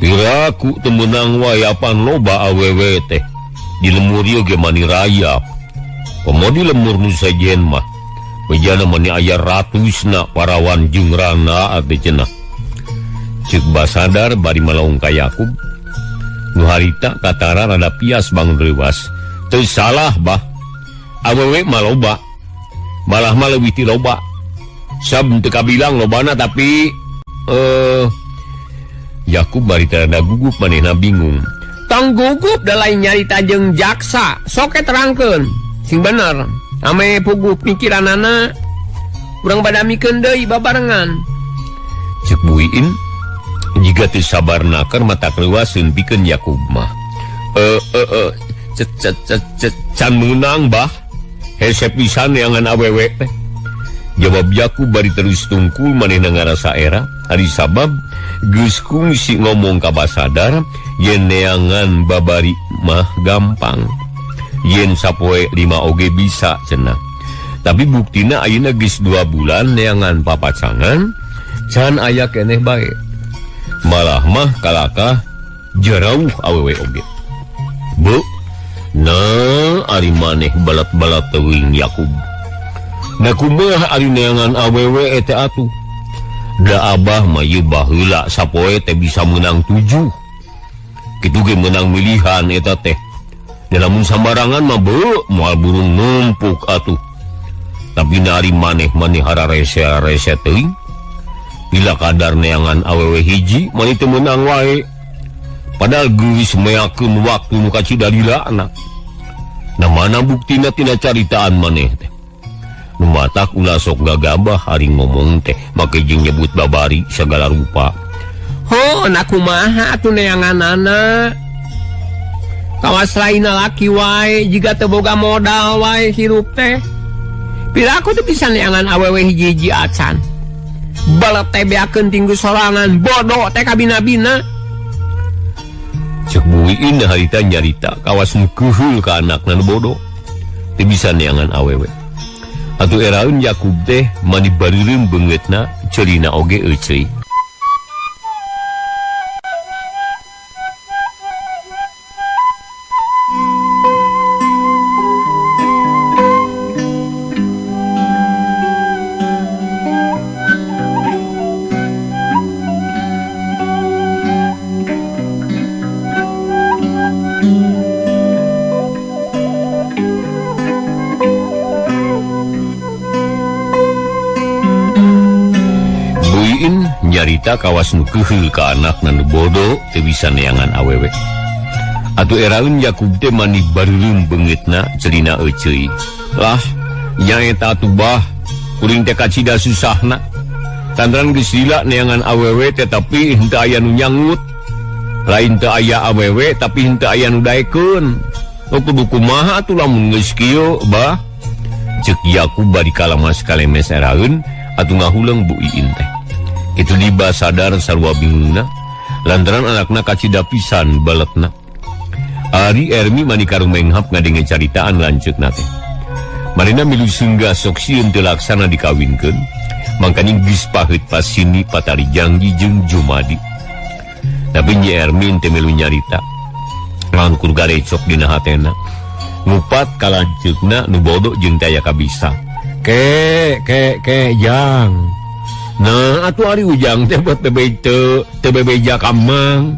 Piraku teu meunang wae apan loba awewe teh. Di lemur ieu ge mani rayap. Komo di lemur nu sejen mah bejana mani aya ratusna parawan jeung rana atuh cenah. Ceuk basadar bari malaung ka Yakub. Nu harita katara rada pias bangun reuwas. Teu salah bah. Awewe mah loba. Malah mah leuwih ti loba. Sab teu kabilang lobana tapi Yakub bari rada gugup manehna bingung. Tong gugup da lain nyarita jeung jaksa. Sok e terangkeun. Sing bener. Ame puguh pikiranana urang badamikeun deui babarengan. Ceuk Bu Iin jiga teu sabar naker mata keleuaseun pikeun Yakub mah. Can meunang bah. Hese pisan neangan awewe teh. Jawab Yakub bari terus tungkul manehna ngarasa era. Ari sabab geus kungsi ngomong ka basadar yen neangan babari mah gampang. Yen sapoe 5 oge bisa cenah. Tapi buktina ayeuna geus 2 bulan neangan papacangan can aya keneh bae. Malah mah kalakah jerauh awewe oge. Bu, nah ari maneh balat-balat teuing Yakub. Da kumaha ari neangan awewe eta atuh? Da abah mah ieu baheula sapoe teh bisa meunang 7. Kitu ge meunang milihan eta teh. Da lamun sambarangan mah beuh moal burung numpuk atuh. Tapi na ari maneh maneh hararese-rese teuing. Bila kadar neangan awewe hiji mani teu meunang wae. Padahal geus meakeun waktu nu kacidalilana. Nah mana buktina tina caritaan maneh teh? Nu matak ulah sok gagabah ari ngomong teh make jeung nyebut babari sagala rupa. Ho, na kumaha atuh neanganana? Kawas lainna laki wae jiga teu boga modal wae hirup teh. Pira aku teu bisa neangan awewe hiji-hiji acan. Balet teh beakeun tinggu sorangan, bodoh teh kabina-bina. Cek Bu Iin harita nyarita kawas nu keuheul ka anakna nu bodoh. Teu bisa neangan awewe. Atuh eraeun Yakub teh mani bareureum beungeutna ceurina oge euceuy. Nyarita kawas nu keuheul ka anakna nu bodo teu bisa neangan awewe. Atuh eraeun Yakub teh mani bareureum beungeutna ceurina euceuy. Lah, nyaeta atuh bah, kuring teh kacida susahna. Tantran geus lila neangan awewe teh tapi henteu aya nu nyangut. Lain teu aya awewe tapi henteu aya nu daekeun. Kudu kumaha atuh lamun geus kieu, bah? Ceuk Yakub bari kalamas kalemes eraeun atuh ngahuleung Bu Iin teh. Itu diba sadar sarua bingungna lantaran anakna kacida pisan baletna. Ari Ermi mani karumenghap ngadenge caritaan lanceukna teh. Marina milu sungga sok sieun teu laksana dikawinkeun, mangkaning geus paheut pasini patali janji jeung Jumadi. Tapi Nyi Ermi teu milu nyarita. Langkur garecok dina hatena. Ngupat ka lanceukna nu bodoh jeung teu aya kabisa. Ke ke ke jang. Nah, atuh ari Ujang teh buat teu bebeja ka Mang.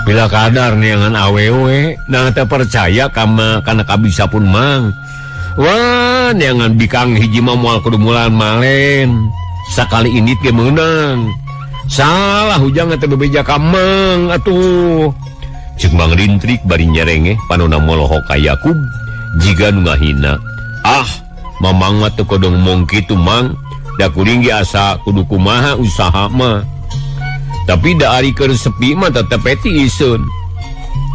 Bila kadar neangan awewe, nah teu percaya kama kana kabisa pun Mang. Wah, neangan bikang hiji mah moal kudu mulan malen. Sakali ini ge meunang. Salah Ujang teh bebeja ka Mang atuh. Ceuk Mang Rintrik bari nyerengeh panona molohok ka Yakub jiga nu ngahina. Ah, Mamang mah teu kudu ngomong kitu Mang. Da kuring ge asa kudu kumaha usaha mah. Tapi da ari keur sepi mah tetep we tiiseun.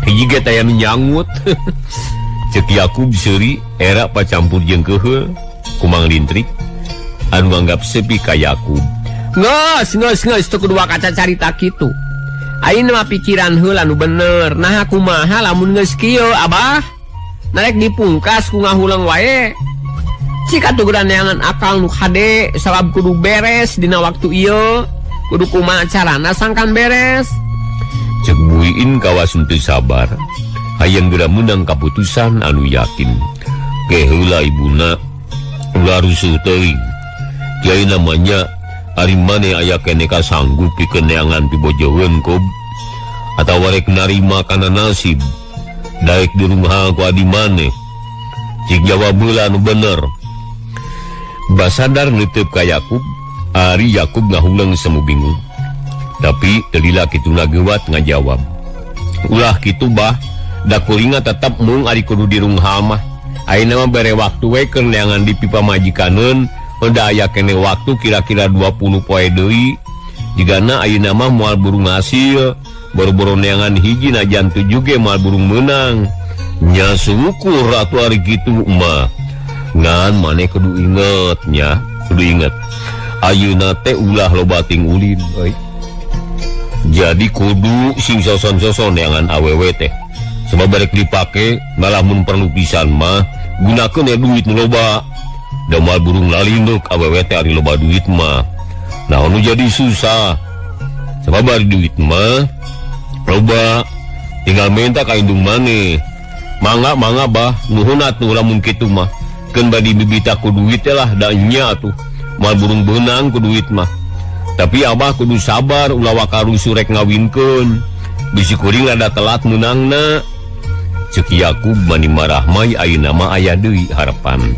Hiji ge taya nu nyangut. Ceuk Yakub seuri era pacampur jeung keuheul ku Mang Lintrik anu nganggap sepi ka Yakub. Geus, geus, geus teu kudu kaca carita kitu. Ayeuna mah pikiran heula nu bener. Nah kumaha lamun geus kieu Abah? Narek dipungkas ku ngahuleng wae. Cik atuh geura neangan akal nu hade sabab kudu beres dina waktu ieu. Kudu kumaha carana sangkan beres. Ceuk Bu Iin kawas teu sabar. Hayang geura meunang kaputusan anu yakin. Ke heula ibuna ulah rusuh teuing. Kiai namanya ari maneh aya keneh ka sanggup pikeun neangan pibojoeun kob atawa rek narima kana nasib. Daek di rumah ku adi maneh. Cik jawab heula nu bener. Basadar neuteub ka Yakub, ari Yakub ngahuleng semu bingung. Tapi telila kituna geuwat ngajawab. Ulah kitu bah, da kuringa tetep mung ari kudu dirunghal mah. Ayeuna mah bere waktu we keur neangan di pipa majikaneun, da aya keneh waktu kira-kira 20 poe deui. Jigana ayeuna mah moal burung hasil, boro-boro neangan hiji najan 7 ge moal burung meunang. Nya syukur atuh ari kitu mah. Ngan maneh kudu inget nya, kudu inget. Ayeuna teh ulah loba ting ulin euy. Jadi kudu sing soson-soson neangan awewe teh. Sebab barek dipake malah mun perlu pisan mah gunakeun duit nu loba. Da moal burung lalinduk awewe teh ari loba duit mah. Nah nu jadi susah. Sebab ari duit mah loba tinggal minta ka indung maneh. Mangga mangga bah nuhun atuh lamun kitu mah. Keun badi bibita ku duit teh lah da nya atuh. Moal burung beunang ku duit mah. Tapi abah kudu sabar ulah waka rusuh rek ngawinkeun. Bisi kuring rada telat meunangna. Ceuk Yakub mani marah mai ayeuna mah aya deui harepan.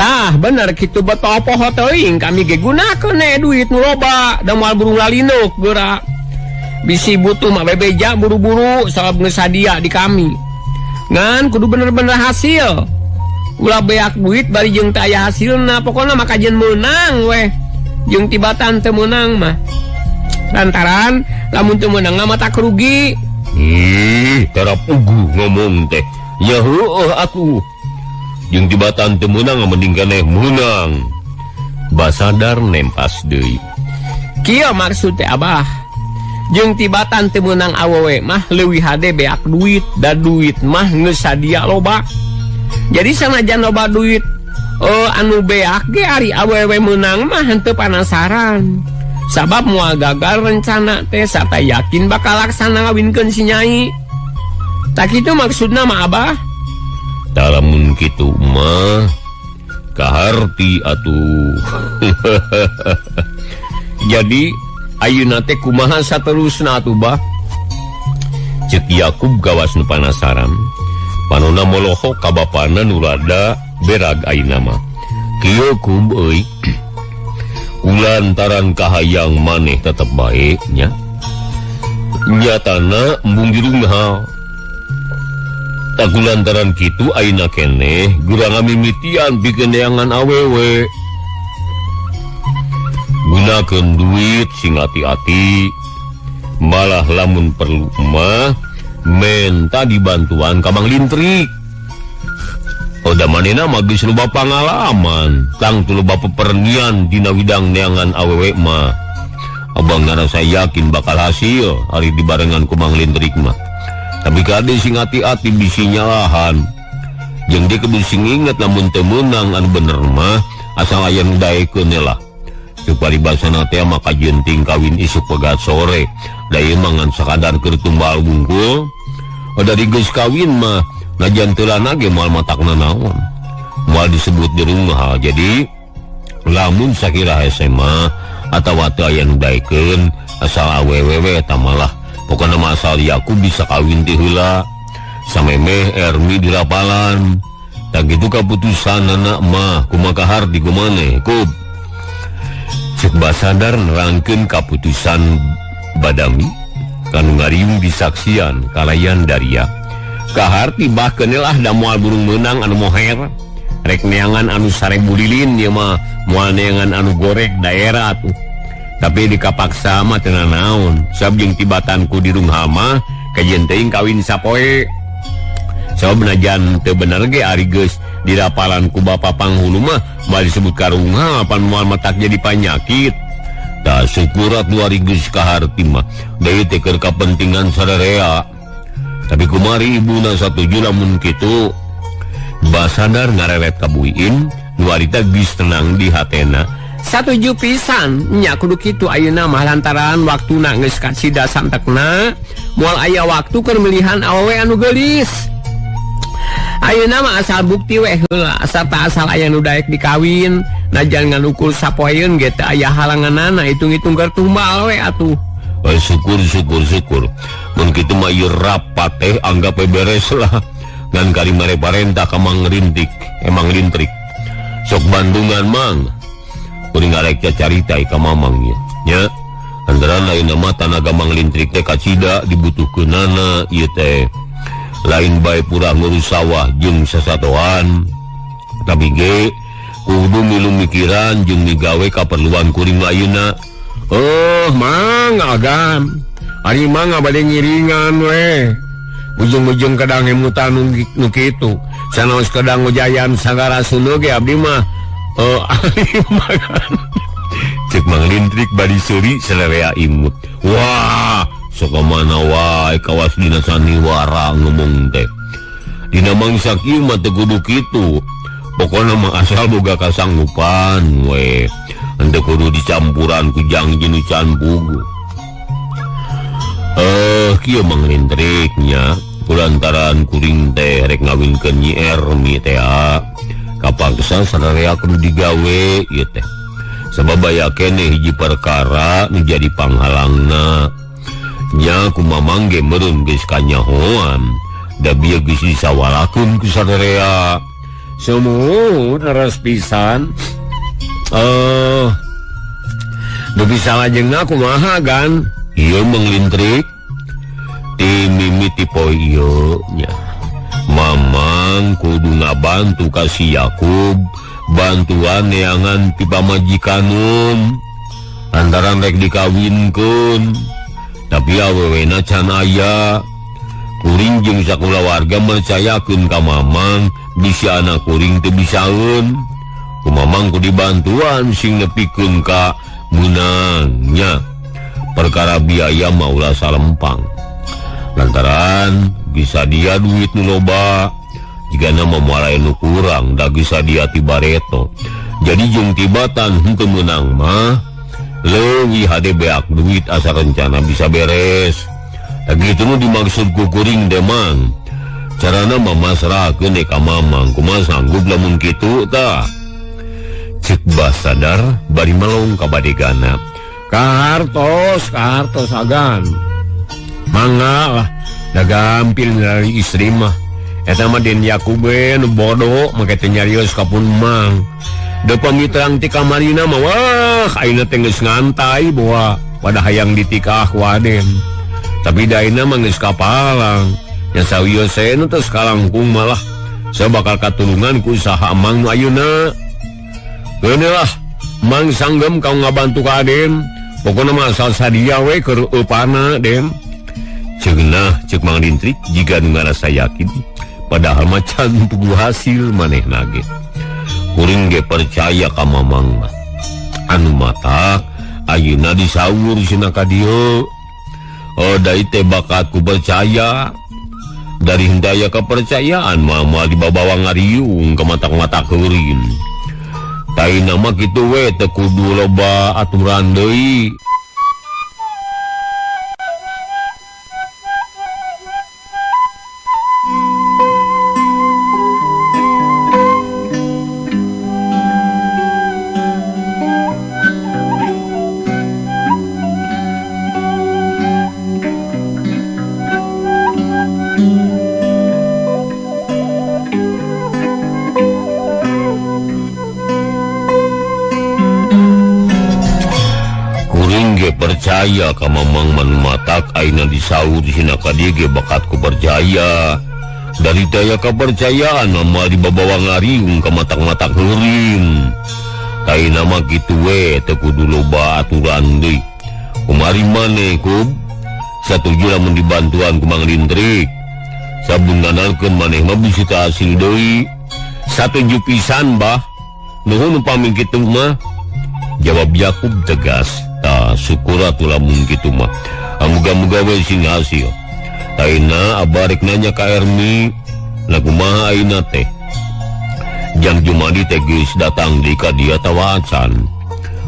Tah bener kitu beto poho teuing kami ge gunakeun duit nu loba da moal burung lalinduk geura. Bisi butuh mah bebeja buru-buru sabab geus sadia di kami. Ngan kudu bener-bener hasil. Ulah beak duit bari jeung teu aya hasilna, pokona mah kajian meunang weh. Jeung tibatan teu meunang mah. Lantaran lamun teu meunang mah tak rugi. Ih, tara puguh ngomong teh. Ya heueuh atuh. Jeung tibatan teu meunang mending keneh meunang. Basadar nempas deui. Kieu maksud teh Abah. Jeung tibatan teu meunang awewe mah leuwih hade beak duit, da duit mah geus sadia loba. Jadi sanajan loba duit Oh anu beak ge ari awewe meunang mah henteu panasaran. Sabab moal gagal rencana teh sarta yakin bakal laksana ngawinkeun si Nyai. Tak kitu maksudna mah Abah? Tah lamun kitu mah kaharti atuh. Jadi ayeuna teh kumaha saterusna atuh Bah? Ceuk Yakub gawas nu panasaran. Panona molohok ka bapana nu rada berag ayeuna mah. Kieu Kub euy. Kulantaran kahayang maneh tetep bae nya. Nyatana embung dirunghal. Tak kulantaran kitu ayeuna keneh gura ngamimitian pikeun neangan awewe. Gunakeun duit sing ati-ati. Malah lamun perlu mah menta dibantuan ka Mang Lintrik. Oda manehna mah geus loba pangalaman, tangtu loba pepernian dina widang neangan awewe mah. Abang ngarasa yakin bakal hasil ari dibarengan ku Mang Lintrik mah. Tapi kade sing ati-ati bisi nyalahan. Jeung dia kudu sing inget lamun teu meunang anu bener mah asal aya nu daekeun lah. Suparibasana teh mah kajenting kawin isuk pegat sore. Da ieu mah ngan sakadar keur tumbal wungkul. Oda di geus kawin mah najan teu lana ge moal matakna naon. Moal disebut dirunghal. Jadi lamun sakira hese mah atawa teu aya nu daekeun asal awewe we eta malah pokona mah asal Yakub bisa kawin ti heula. Samemeh Ermi dirapalan. Tah kitu kaputusanana mah kumaha kaharti kumaneh Kub. Cek Basadar nerangkeun kaputusan Badami kanu ngariung disaksian kalayan Daria. Kaharti bahkeun lah da moal burung meunang anu moher. Rek neangan anu 1000 lilin ieu mah moal neangan anu gorek daerah tuh. Tapi dikapaksa mah teu nanaon. Sabab jeung tibatan ku dirunghal mah kajeun teuing kawin sapoe. Sabab najan teu bener ge ari geus dirapalan ku bapa panghulu mah moal disebut karunghal pan moal matak jadi panyakit. Tah syukur atuh ari geus kaharti mah deui teh keur kapentingan sararea. Tapi kumari ibuna satuju lamun kitu. Basadar ngareret ka Buin, nu harita geus tenang di hatena. Satuju pisan nya kudu kitu ayeuna mah lantaran waktuna geus kasida santekna moal aya waktu keur milihan awewe anu geulis. Ayeuna mah asal bukti we heula sarta asal aya nu daek dikawin najan ngan ukur sapoeun ge teu aya halanganana hitung-hitung keur tumbal we atuh. Syukur syukur syukur. Mun kitu mah ieu rapat teh anggap we beres lah. Ngan kali mare parentah ka Mang Rintik, emang Lintrik. Sok Bandungan Mang. Kuring ngarek carita ka Mamang ieu. Nya, antara lain mah tanaga Mang Lintrik teh kacida dibutuhkeunana ieu teh. Lain bae purah ngurus sawah jeung sasatoan. Tapi ge kudu milu mikiran jeung migawe kaperluan kuring ayeuna. Oh, Mang Agam. Ari Mang bade ngiringan we. Ujung-ujung kedang emutan nu kitu. Sanaos kedang ujayan sagara sunu ge abdi mah. Oh, ari makan. Cek Mang Lintrik bari seuri selerea imut. Wah, sok mana wae kawas dina saniwara ngomong teh. Dina mangsa kieu mah teu kudu kitu. Pokona mah asal boga kasanggupan we. Henteu kudu dicampuran ku jangji nu can puguh. Kieu Mang Lintrik nya kulantaran kuring teh rek ngawinkeun Nyi Ermi teh kapaksa sararea kudu digawe ieu teh. Sabab aya keneh hiji perkara nu jadi panghalangna. Nya kumamang ge meureun geus kanyahoan da bieu geus disawalakeun ku sararea. Sumuhun leres pisan. Dupi salajengna kumaha gan? Ieu Mang Lintrik ti mimiti poe ieu nya. Mamang kudu ngabantu ka si Yakub bantuan neangan ti pamajikanun lantaran rek dikawinkeun tapi awewena can aya. Kuring jeung sakulawarga mercayakeun ka Mamang bisi anak kuring teu bisaeun. Ku Mamang kudu dibantuan sing nepikeun ka meunangnya. Perkara biaya mah ulah salempang. Lantaran bisa dia duit nu loba Jigana mah moal aya nu kurang da geus sadia ti bareto. Jadi jeung tibatan henteu meunang mah leuwih hade beak duit asa rencana bisa beres. Tah kitu nu dimaksud ku kuring teh Mang. Carana mah masrahkeun ka Mamang, kumaha sanggup lamun kitu tah. Cek Basadar bari melong ka badegana. Kahartos, kahartos agan. Mangga lah, da gampil dari istri mah. Eta mah Den Yakub we nu bodoh make teh nyarios ka pun Mang. Da pamitrang ti kamarina mah wah ayeuna teh geus ngantai boa pada hayang ditikah ku Aden. Tapi da ayeuna mah geus kapalang. Nya sawios nu tos kalangkung malah saya bakal katulungan ku usaha Mang nu ayeuna. Keun lah Mang sanggem kau ngabantu ka Aden. Pokona mah asal sadia we keur eupana Den. Ceunah ceuk Mang Lintrik jiga nu ngarasa yakin padahal mah can puguh hasil manehna ge. Kuring ge percaya ka Mamang mah. Anu matak ayeuna disaur cenah ka dieu. Oh dai teh bakat ku percaya. Dari henteu aya kepercayaan mah moal dibabawa ngariung ka matak-matak heurin. Taina mah kitu we teu kudu loba aturan deui. Percaya ka Mamang manumatak ayeuna disaur dina ka dieu ge bakat ku percaya. Dari daya kepercayaan mah dibabawa ngariung ka matak-matak heurin. Taina mah kitu we teu kudu loba aturan deui. Kumari maneh Kub satuju lamun dibantuan ku Mang Lintrik. Sabun ngandalkeun maneh mah bisi teu hasil deui. Satuju pisan bah. Nuhun upami kitu mah. Jawab Yakub tegas. Tah syukur atuh lamun kitu mah. Muga-muga we sing hasil. Taina abah rek nanya ka Ermi, lah kumaha ayeuna teh? Jang Jumadi teh geus datang deui ka dieu atawa acan.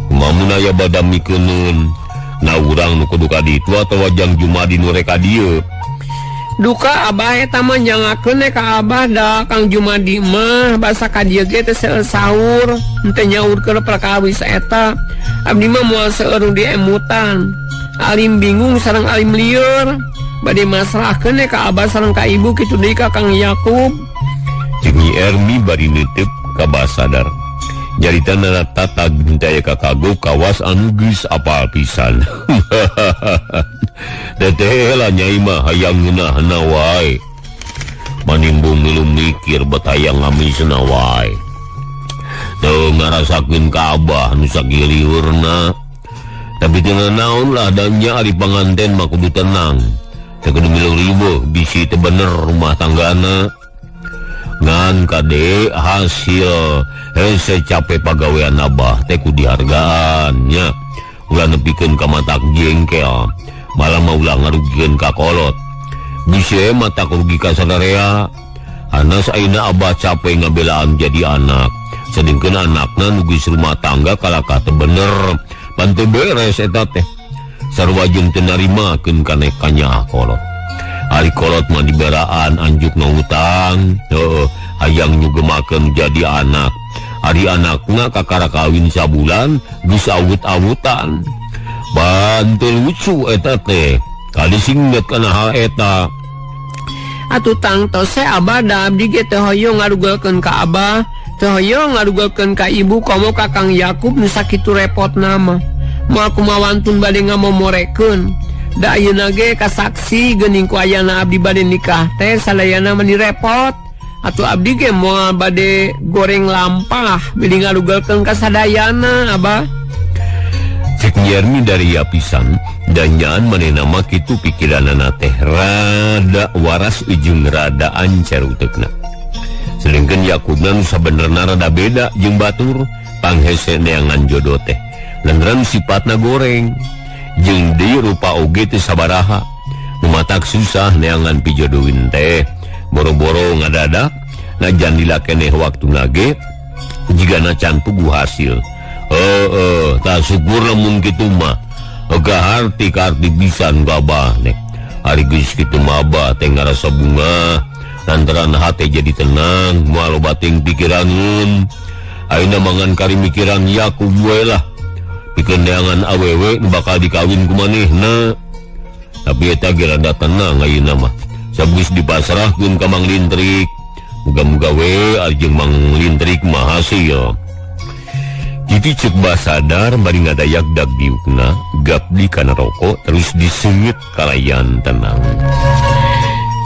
Kumaha mun aya badam mikeuneun? Na urang nu kudu ka ditu atawa Jang Jumadi nu rek ka dieu? Duka abah eta mah nyangakeun we ka abah da Kang Jumadi mah basa ka dieu ge teh seueur sahur, henteu nyaurkeun perkawis eta. Abdi mah moal seueur nu diemutan. Alim bingung sareng alim lieur. Bade masrahkeun we ka abah sareng ka ibu kitu deui ka Kang Yakub. Jeung Nyi Ermi bari neuteuk ka Basadar. Nyarita nara tatag henteu aya kakagok kawas anu geus apal pisan. Teteh lah nyai mah hayang ngeunahna wae. Manimbung milu mikir bet hayang ngamisna wae. Teu ngarasakeun ka abah nu sagiliurna. Tapi teu naon lah dan nya ari panganten mah kudu tenang. Teu kudu milu riweuh bisi teu bener rumah tanggana. Ngan kade hasil hese capek pagawean abah teh ku dihargaan nya. Ulah nepikeun ka matak jengkel. Malah mah ulah ngarugikeun ka kolot. Bisi matak rugi ka sadarea. Anas ayeuna abah capek ngabelaan jadi anak. Sedengkeun anakna nu geus rumah tangga kalakah teu bener. Pan teu beres eta teh. Sarua jeung teu narimakeun kana kanyaah kolot. Ari kolot mah diberaan anjukna utang, heueuh, hayang nyugemakeun jadi anak. Ari anakna kakara kawin sabulan geus awut-awutan. Bantu lucu eta teh. Kali singget kana hal eta. Atuh tangtos we abah da abdi ge teu hoyong ngarugelkeun ka abah, teu hoyong ngarugelkeun ka ibu komo ka Kang Yakub nu sakitu repotna mah. Moal kumaha wantun bade ngamomorekeun. Da ayeuna ge kasaksi geuning ku ayana abdi bade nikah teh sadayana meni repot. Atuh abdi ge moal bade goreng lampah bilih ngarugelkeun ka sadayana abah. Cek Yermi dari yapisan dan nyaan manehna mah kitu pikiranana teh rada waras jeung rada ancer uteukna. Sedengkeun Yakubna nu sabenerna rada beda jeung batur panghese neangan jodoh teh. Lantaran sifatna goreng jeung deui rupa oge teu sabaraha. Nu matak susah neangan pijodohin teh. Boro-boro ngadadak Najan lila keneh waktuna ge jigana can puguh hasil. Heeh, tah syukur lamun kitu mah. Kaharti kaharti pisan ka Abah teh. Ari geus kitu mah Abah teh ngarasa bungah. Lantaran hate jadi tenang, moal loba teuing pikiranun. Ayeuna mangan kari mikiran Yakub we lah. Pikeun neangan awewe nu bakal dikawin ku manehna. Tapi eta ge rada tenang ayeuna mah. Sabgeus dipasrahkeun ka Mang Lintrik. Muga-muga we jeung Mang Lintrik mah hasil. Kitu ceuk Basadar bari ngadayak dag diukna, gapdi kana rokok terus diseungit kalayan tenang.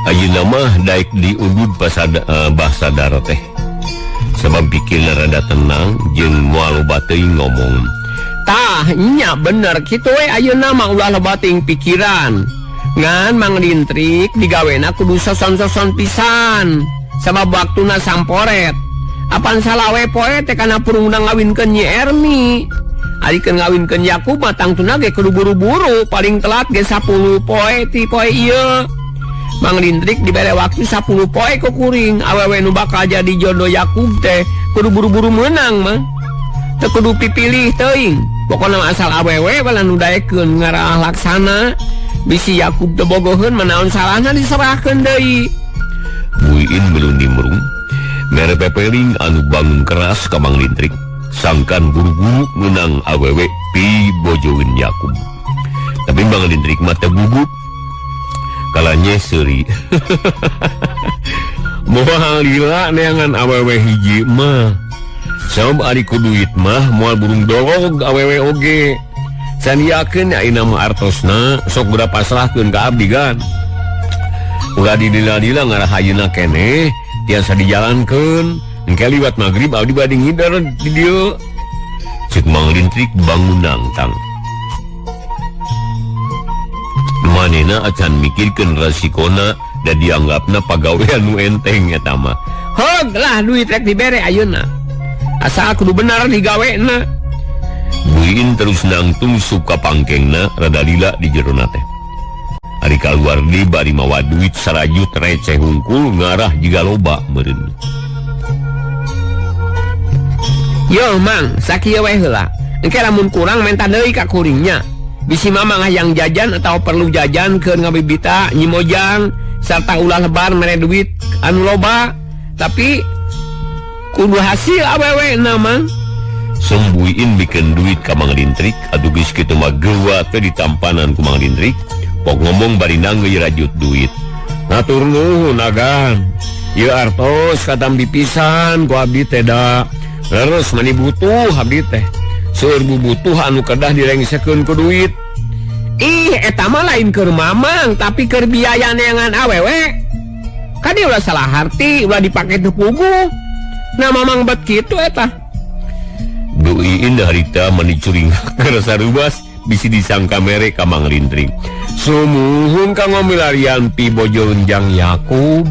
Ayeuna mah daek diudud Basadar teh. Sebab pikirna rada tenang jeung moal loba teuing ngomong. Tah nya bener kitu we ayeuna mah ulah loba teuing pikiran. Ngan Mang Lintrik digawena kudu soson-soson pisan. Sabab waktuna samporet. Apan salawe poe teh kana purungna ngawinkeun Nyi Ermi. Ari keun ngawinkeun Yakub mah tangtuna ge kudu buru-buru, paling telat ge 10 poe ti poe ieu. Mang Lintrik dibere waktu 10 poe ku kuring, awewe nu bakal jadi jodoh Yakub teh kudu buru-buru meunang mah. Teu kudu pipilih teuing. Pokona mah asal awewe bae nu daekeun ngarah laksana. Bisi Yakub teu bogoheun mah naon salahna diserahkeun deui. Buin belum nimrung. Mere pepeling anu bangun keras ka Mang Lintrik, sangkan buru-buru menang awewe pi bojoeun Yakub. Tapi Mang Lintrik mah teu gugup. Kalanye seuri. Moal lila neangan awewe hiji mah. Sabab ari ku duit mah moal burung dolog awewe oge. Can yakeun ayeuna mah artosna sok geura pasrahkeun ka abdi gan. Ulah didila-dila ngarah ayeuna keneh tiasa dijalankeun. Engke liwat magrib abdi bade ngider di dieu. Ceuk Mang Lintrik bangun nangtang. Manehna acan mikirkeun rasikona da dianggapna pagawean nu enteng eta mah. Heug lah duit rek dibere ayeuna. Asal kudu bener digawena. Buin terus nangtung suka pangkengna rada lila di jerona teh. Ari kaluar di bari mawa duit sarajut receh hungkul ngarah jiga loba meureun. Yo Mang, sakieu we heula. Engke lamun kurang menta deui ka kuringnya. Bisi mamang hayang jajan atau perlu jajan keur ngabibita Nyi Mojang sarta ulah lebar mere duit anu loba, tapi kudu hasil awewe na Mang. Sembuin bikin duit ka Mang Lintrik, atuh geus kitu mah geua teh ditampanan ku Mang Lintrik. Pok ngomong bari nanggeui rajut duit. Hatur nuhun agan. Ieu artos katambi pisan ku abdi teh da. Leres mani butuh abdi teh. Seueur bubutuh anu kedah direngsekeun ku duit. Ih, eta mah lain keur mamang, tapi keur biaya neangan awewe. Kadi ulah salah harti, ulah dipake teu puguh. Nah mamang bet kitu eta. Duiin harita mani curing karasa rubas bisi disangka mere ka Mang Lintrik. Sumuhun kanggo milarian pi bojoeun Jang Yakub.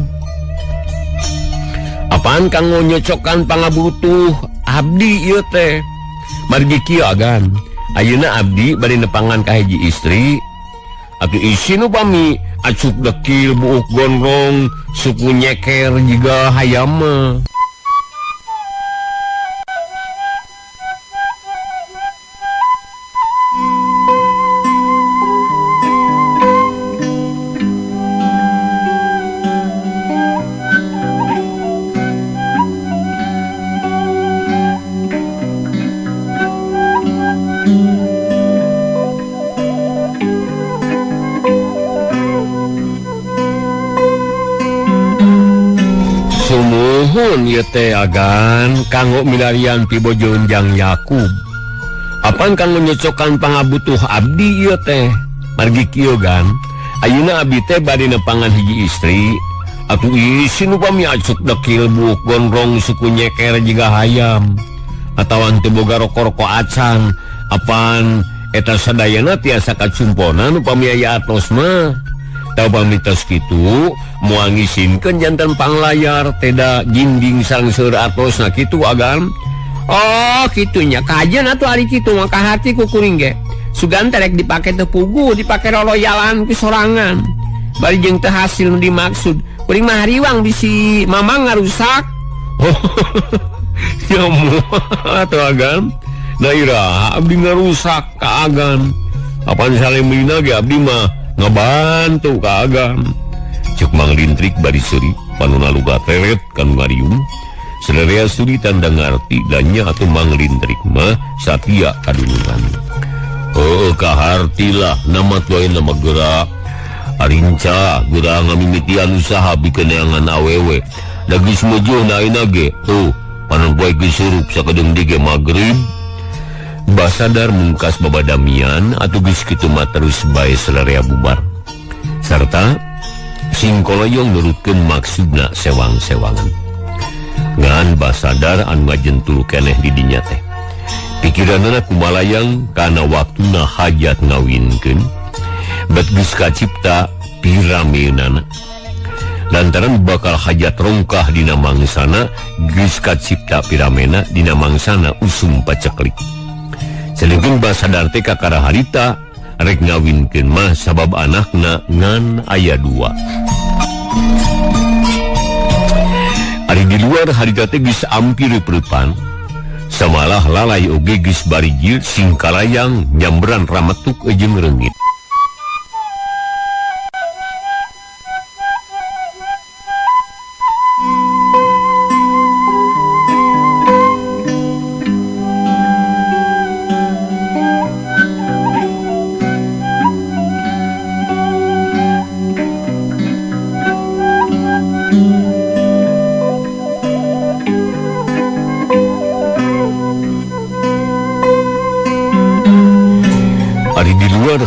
Apaan kanggo nyocokan pangabutuh abdi ieu teh. Margi kieu agan. Ayeuna abdi bari nepangan ka hiji istri. Atuh isin upami acuk dekil buuk gondrong suku nyeker jiga hayam mah. Sumuhun ieu teh agan kanggo milarian pi bojoeun Jang Yakub. Apan kanggo nyocokan pangabutuh abdi ieu teh. Margi kieu gan, ayeuna abdi teh bade nepangan hiji istri. Atuh isin upami acuk dekil buuk gondrong suku nyeker jiga hayam. Atawa teu boga roko-roko acan. Apan eta sadayana tiasa kacumponan upami aya atos mah. Tah upami tos kitu moal ngisinkeun janten panglayar teda jinding sareng seueur atosna kitu agan. Oh, kitunya kajeun atuh ari kitu mah kahati ku kuring ge. Sugan teh rek dipake teu puguh, dipake roloyalan ku sorangan. Bari jeung teu hasil nu dimaksud, Kuring mah hariwang bisi mamang ngarusak. Ya atuh Agan. Da iraha abdi ngarusak ka Agan. Apan salemina ge abdi mah ngabantu ka Agan. Cek Mang Lintrik bari seuri panona luga teret kanu ngariung. Selerea suri tanda ngarti danya atau Mang Lintrik mah satia kadulungan. Oh kahartilah nama tuain nama gerak arinca gerak ngamimitian usaha bikeneangan awewe. Da geus mejo na ayeuna ge tuh panon poe geus surup sakedeung dige magrib. Basadar mungkas babadamian atuh geus kitu mah terus bae selerea bubar. Sarta singkoloyong nurutkeun maksudna sewang-sewangan. Ngan basadar anu ngajentul keneh di dinya teh. Pikiranana kumalayang kana waktuna hajat ngawinkeun. Bet geus kacipta pirameunana. Lantaran bakal hajat rongkah dina mangsana geus kacipta piramena dina mangsana usum paceklik. Sedengkeun basadar teh kakara harita rek ngawinkeun mah sabab anakna ngan aya dua. Ari di luar harita teh geus ampir preupan. Samalah lalai oge geus barijil singkalayang nyamberan rametuk jeung reungit.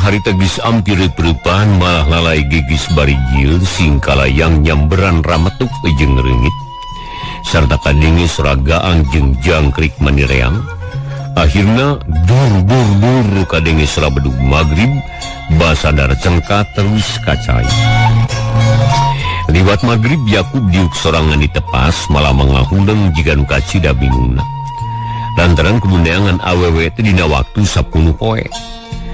Harita geus ampir preupan malah lalai geus barijil singkalayang nyamberan rametuk jeung reungit sarta kadenge soragaang jeung jangkrik manireang. Akhirna dur dur dur kadenge sora bedug magrib basadar cengka terus kacai. Liwat magrib Yakub diuk sorangan ditepas malah mangahuleng jiga nu kacida bingungna lantaran kudu neangan awewe teh dina waktu 10 poe.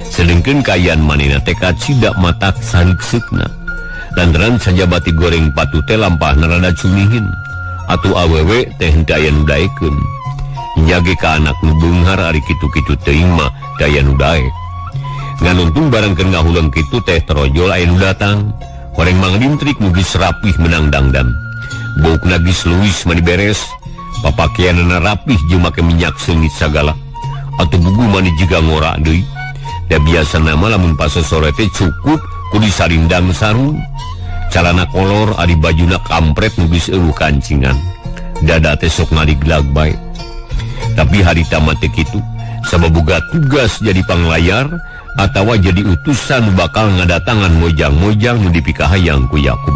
Sedengkeun kaayaan manehna teh kacida matak sarikseukna. Lantaran sajabati goreng patu teh lampahna rada cumihin. Atuh awewe teh henteu aya nu daekeun. Nyage ka anak nu beunghar ari kitu-kitu teuing mah teu aya nu daek. Ngan untung barang keur ngahuleng kitu teh terojol aya nu datang. Horeng Mang Lintrik nu geus rapih menang dangdan. Baukna geus leuwis mani beres. Papakeanana rapih jeung make minyak seungit sagala. Atuh bugu mani jiga ngora deui. Da biasa nama lamun pasosore teh cukup kudu salindang sarung. Calana kolor ari bajuna kampret nu geus eueuh kancingan. Dada teh sok ngaliglag bae. Tapi harita mah teh kitu, sabab boga tugas jadi panglayar atawa jadi utusan bakal ngadatangan mojang-mojang nu dipikahayang ku Yakub.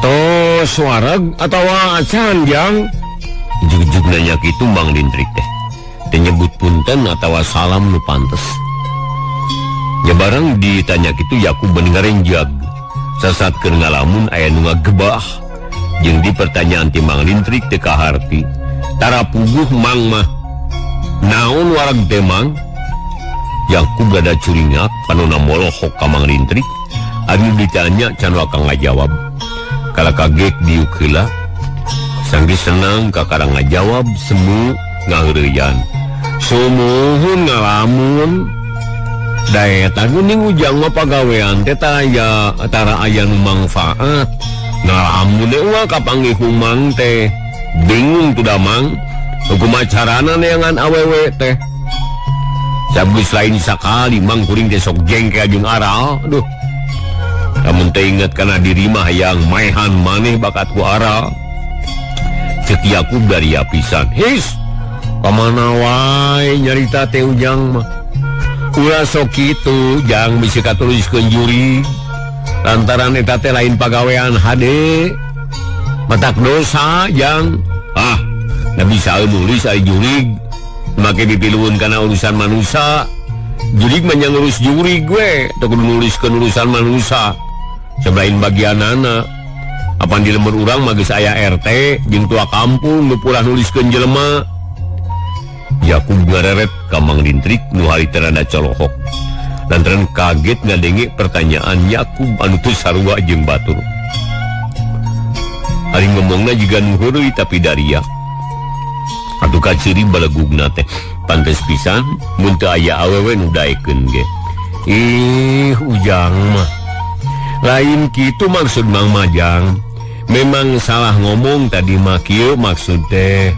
Tos wareg atawa acan jang? Jug-jug nanya kitu Mang Lintrik teh. Teu nyebut punten atawa salam nu pantes. Ya barang ditanya kitu Yakub bener ngarenjag. Sasat keur ngalamun aya nu ngagebah. Jeung di pertanyaan ti Mang Lintrik teu kaharti. Tara puguh Mang mah. Naon wareg teh Mang? Yakub gada curingak panona molohok ka Mang Lintrik. Anu ditanya can waka ngajawab. Kala kaget diuk heula. Sanggeus senang kakara ngajawab semu ngaheureuyan. Sumuhun ngalamun. Daeta geuning ujang mah pagawean teh tara aya nu mangfaat. Ngalamun deui ulah kapanggih ku Mang teh. Bingung tuh da Mang. Kumaha carana neangan awewe teh. Sabgeus lain sakali Mang kuring teh sok jengkel jeung aral. Aduh. Lamun teh inget kana diri mah hayang maehan maneh bakat ku aral. Cek Yakub dari pisan. His. Kamana wae nyarita teh ujang mah. Ulah sok kitu jang bisi katuliskeun juri. Lantaran eta teh lain pagawean hade. Matak dosa jang. Ah, da bisa nulis ai jurig. Make dipiluhun kana urusan manusia. Jurig mah nya ngurus jurig we, teu kudu nuliskeun urusan manusia. Sebelain bagianana. Apan di lembur urang mah geus aya RT jeung tua kampung nu pulah nuliskeun jelema. Yakub ngareret ka Mang Lintrik nu harita rada colohok. Lantaran kaget ngadenge pertanyaan Yakub anu teu sarua jeung batur. Ari ngomongna jiga nu heureuy tapi daria. Atuh kaciri balegugna teh pantes pisan mun teu aya awewe nu daekeun ge. Ih, Ujang mah. Lain kitu maksud Mang Majang. Memang salah ngomong tadi mah kieu maksud teh.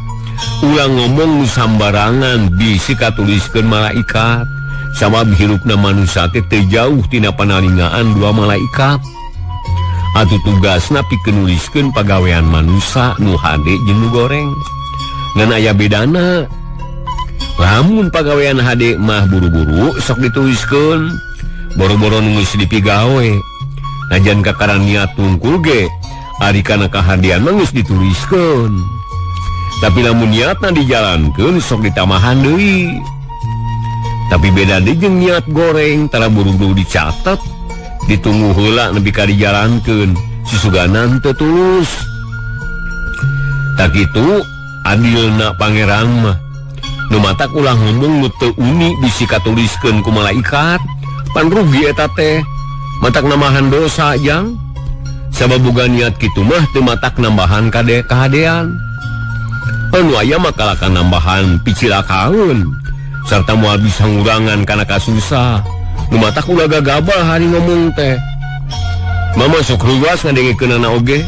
Ulah ngomong nu sambarangan bisi katuliskeun malaikat. Sabab hirupna manusia teh teu jauh tina panalingaan dua malaikat. Atuh tugasna pikeun nuliskeun pagawean manusia nu hade jeung nu goreng. Ngan aya bedana. Lamun pagawean hade mah buru-buru sok dituliskeun. Boro-boro nu geus dipigawe. Najan kakaran niat tungkul ge ari kana kahadean mah geus dituliskeun. Tapi lamun niatna dijalankeun sok ditambahan deui. Tapi beda deui jeung niat goreng tara buru-buru dicatet, ditunggu heula nepi ka dijalankeun, susuganan teu tulus. Tak kitu adilna pangeran mah. Nu matak ulah ngomong nu teu uni bisi katuliskeun ku malaikat, pan rugi eta teh. Matak nambahan dosa jang. Sabab boga niat kitu mah teu matak nambahan kade kahadean. Anu aya mah kalakan nambahan picilakaeun sarta moal bisa ngurangan kana kasusah. Nu matak ulah gagabah hari ngomong teh. Mama sok ruas ngadengekeunana oge.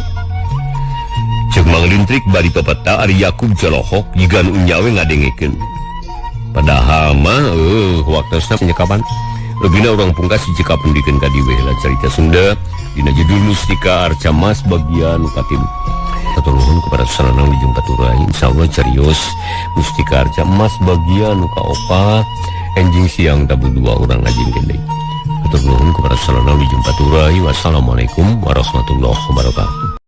Ceuk Mang Lintrik bari pepeta ari Yakub colohok jiga nu nyawe ngadengekeun. Padahal mah waktosna penyekapan. Lebihna urang pungkas hiji kapundikeun ka dieu lah carita Sunda dina judul Mustika Arca Mas bagian katilu. Hatur nuhun kepada saranang dijung katurai. Insyaallah carios Mustika Arca Emas bagian nu kaopat enjing siang tabu dua urang ngajingkeun deui. Hatur nuhun kepada saranang dijung katurai. Wassalamualaikum warahmatullahi wabarakatuh.